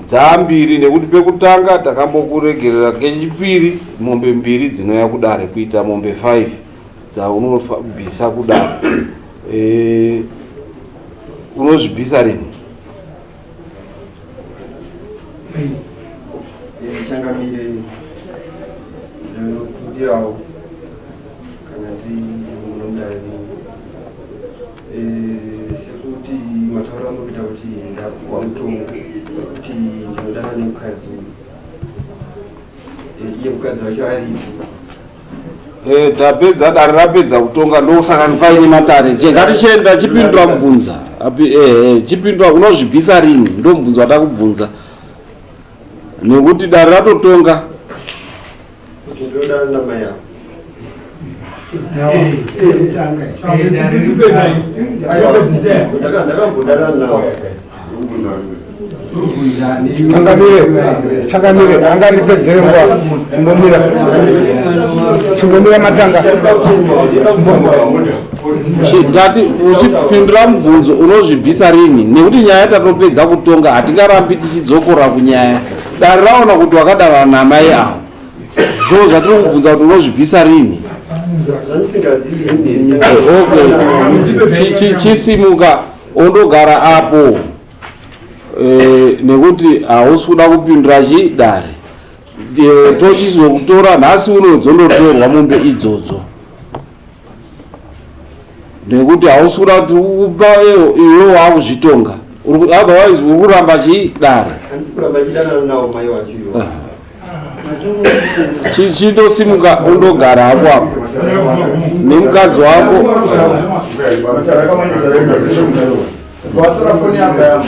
dzambiri, nekuti pekutanga takambokuregerera, kechipiri mombe 2 dzinouya kudare kuita mombe 5 dzaunobvisa kudare. Unozvibvisa rini? Changamire, ndinokumbirawo kana ndiri munomudare sekuti matauro amukuita kuti ndapuwa mutongo wekuti ndinodana nemukadzi iye mukadzi wacho aripo. Tapedza, dare rapedza kutonga, ndosaka paine matare. Ngatichienda, chipindura mubvunza. Chipindura, unozvibvisa rini? Ndo mubvunzo watakubvunza, nekuti dare ratotonga. Kuti ndinodana namai avo. Ndakambodana navo. Changamire, changamire, angaripedzere nguva. Chimbomira, chimbomira matanga. Ndati uchipindura mubvunzo, unozvibvisa rini? Nekuti nyaya tatopedza kutonga, hatingarambi tichidzokora kunyaya. Dare raona kuti wakadana namai avo, so zvatiri kubvunza kuti unozvibvisa rini? Zvandisingazivi ini. Okay, chisimuka ondogara apo, nekuti hausi kuda kupindura chidare. Tochizokutora nhasi uno, dzondotorwa mombe idzodzo, nekuti hausi kuda kuti upa iwe waakuzvitonga. Otherwise uri kuramba chidare. Handisi kuramba chidanana navo mai wacho ivo. Chitosimuka undogara hapo apo nemukadzi wako. Watora foni yako yangu.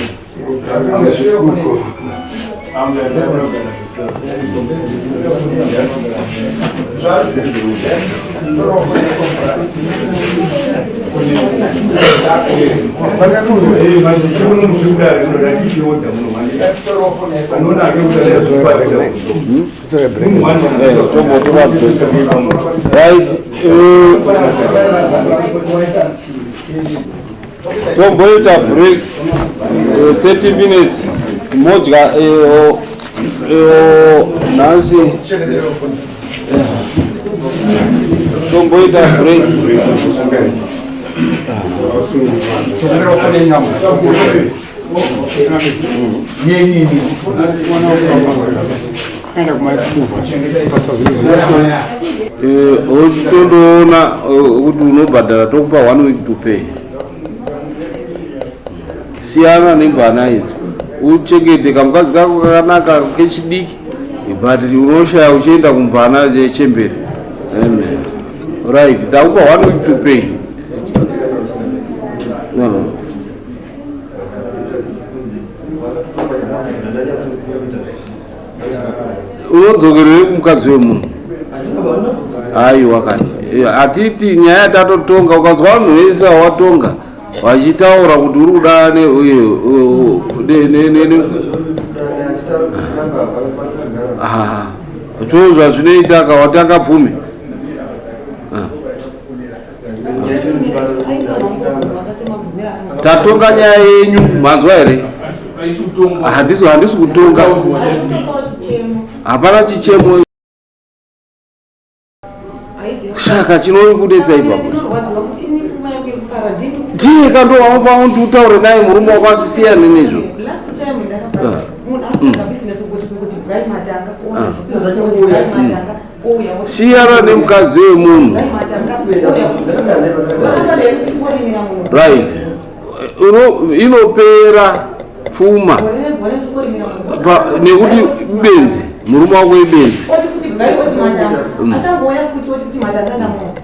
Tombotora right, tomboita break 30 minutes, modya nhasi. Tomboita break. Chokutora foni yangu. Yenyini. Uchitondoona kuti unobhadhara, tokupa one week to pay. Siyana nemvana idzi, uchengete kamukadzi kako kakanaka kechidiki, but unoshaya uchienda kumvana yechembere. Amen. Right, ndakupa one week to pay, no. Unodzokerere kumukadzi wemunhu? Aiwa kani. Hatiti nyaya yatatotonga, ukanzwa vanhu vese vawatonga vachitaura kuti uri kuda ne ne ne ne Ah, so zvazvinoita ka watanga pfumi. Tatonga nyaya yenyu, manzwa here? Handisi handisi kutonga, hapana chichemo. Saka chinokudetsa ipapo ndiye ka ndo waunofanira kuti utaure naye murume wako asisiyane nezvo. Siyana nemukadzi wemunhu, right? Inopera pfuma nekuti benzi, murume wako ibenzi.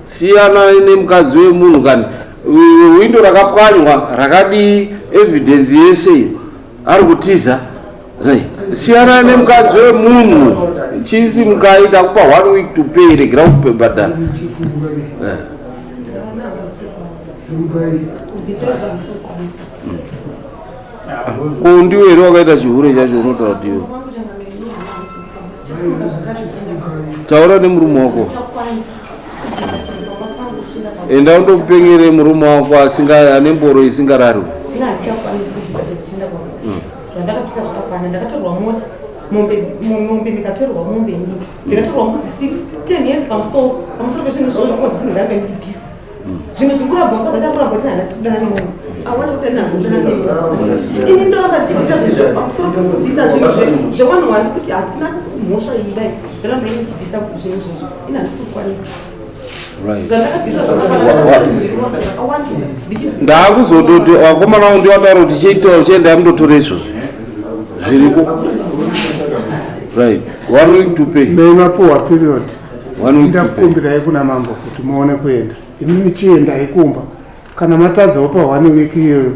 Siyana nemukadzi wemunhu. Kani windo rakapwanywa rakadii, evidence yese iyo ari kutiza, right? Siyana nemukadzi wemunhu. Chisi mukaita kupa one week to pay, regera kubhadhara. Simukai. Ko ndiwe here wakaita chihure chacho? Unotaura kuti iwe taura nemurume wako, enda undopengere murume wako asinga ane mboro isingararwi. Zvandakabvisa zvakakwana. Ndakatorwa mota, mombe, ndikatorwa mombe inini, ndikatorwa mbudzi 6, 10 years. Pamusoro pezvinhu zvonzi ndingambe ndichibvisa zvinhu zviri kurambwa. Mukadzi achakuramba kuti handasi kudana nemunhu, awacha kuti handasi kudana nemunhu. Ini ndoramba ndichibvisa zvinhu pamusoro pekubvisa zvinhu zvevanhu wani kuti hatina mhosva iyi. Dai ndoramba ini ndichibvisa zvinhu zvinhu, ini handisi kukwanisa. Zvandakabvisa zvakakwana, zviroramba zvakawandisa ndichibvisa. Ndaakuzototi vakomana vangu ndiwataura kuti chiitawo, chiendai mundotora izvozvo zviriko, right? One week to pay. Mai mapuhwa period. One week to pay. Ndakukumbirai kuna mambo kuti muone kuenda. Imi chiendai kumba, kana matadzawo pa one week iyoyo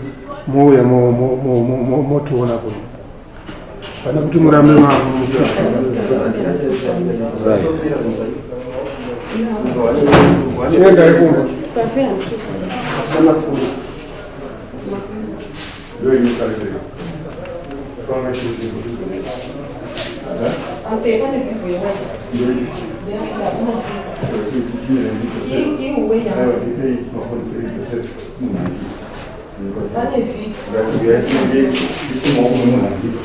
mouya motiona kuno, pane kuti murambe mamupitsika. Chiendai kumba. Pape handisi kukwanisa. Ape pane bhibho yewhite. Iuwe nyama. Pane vhiki.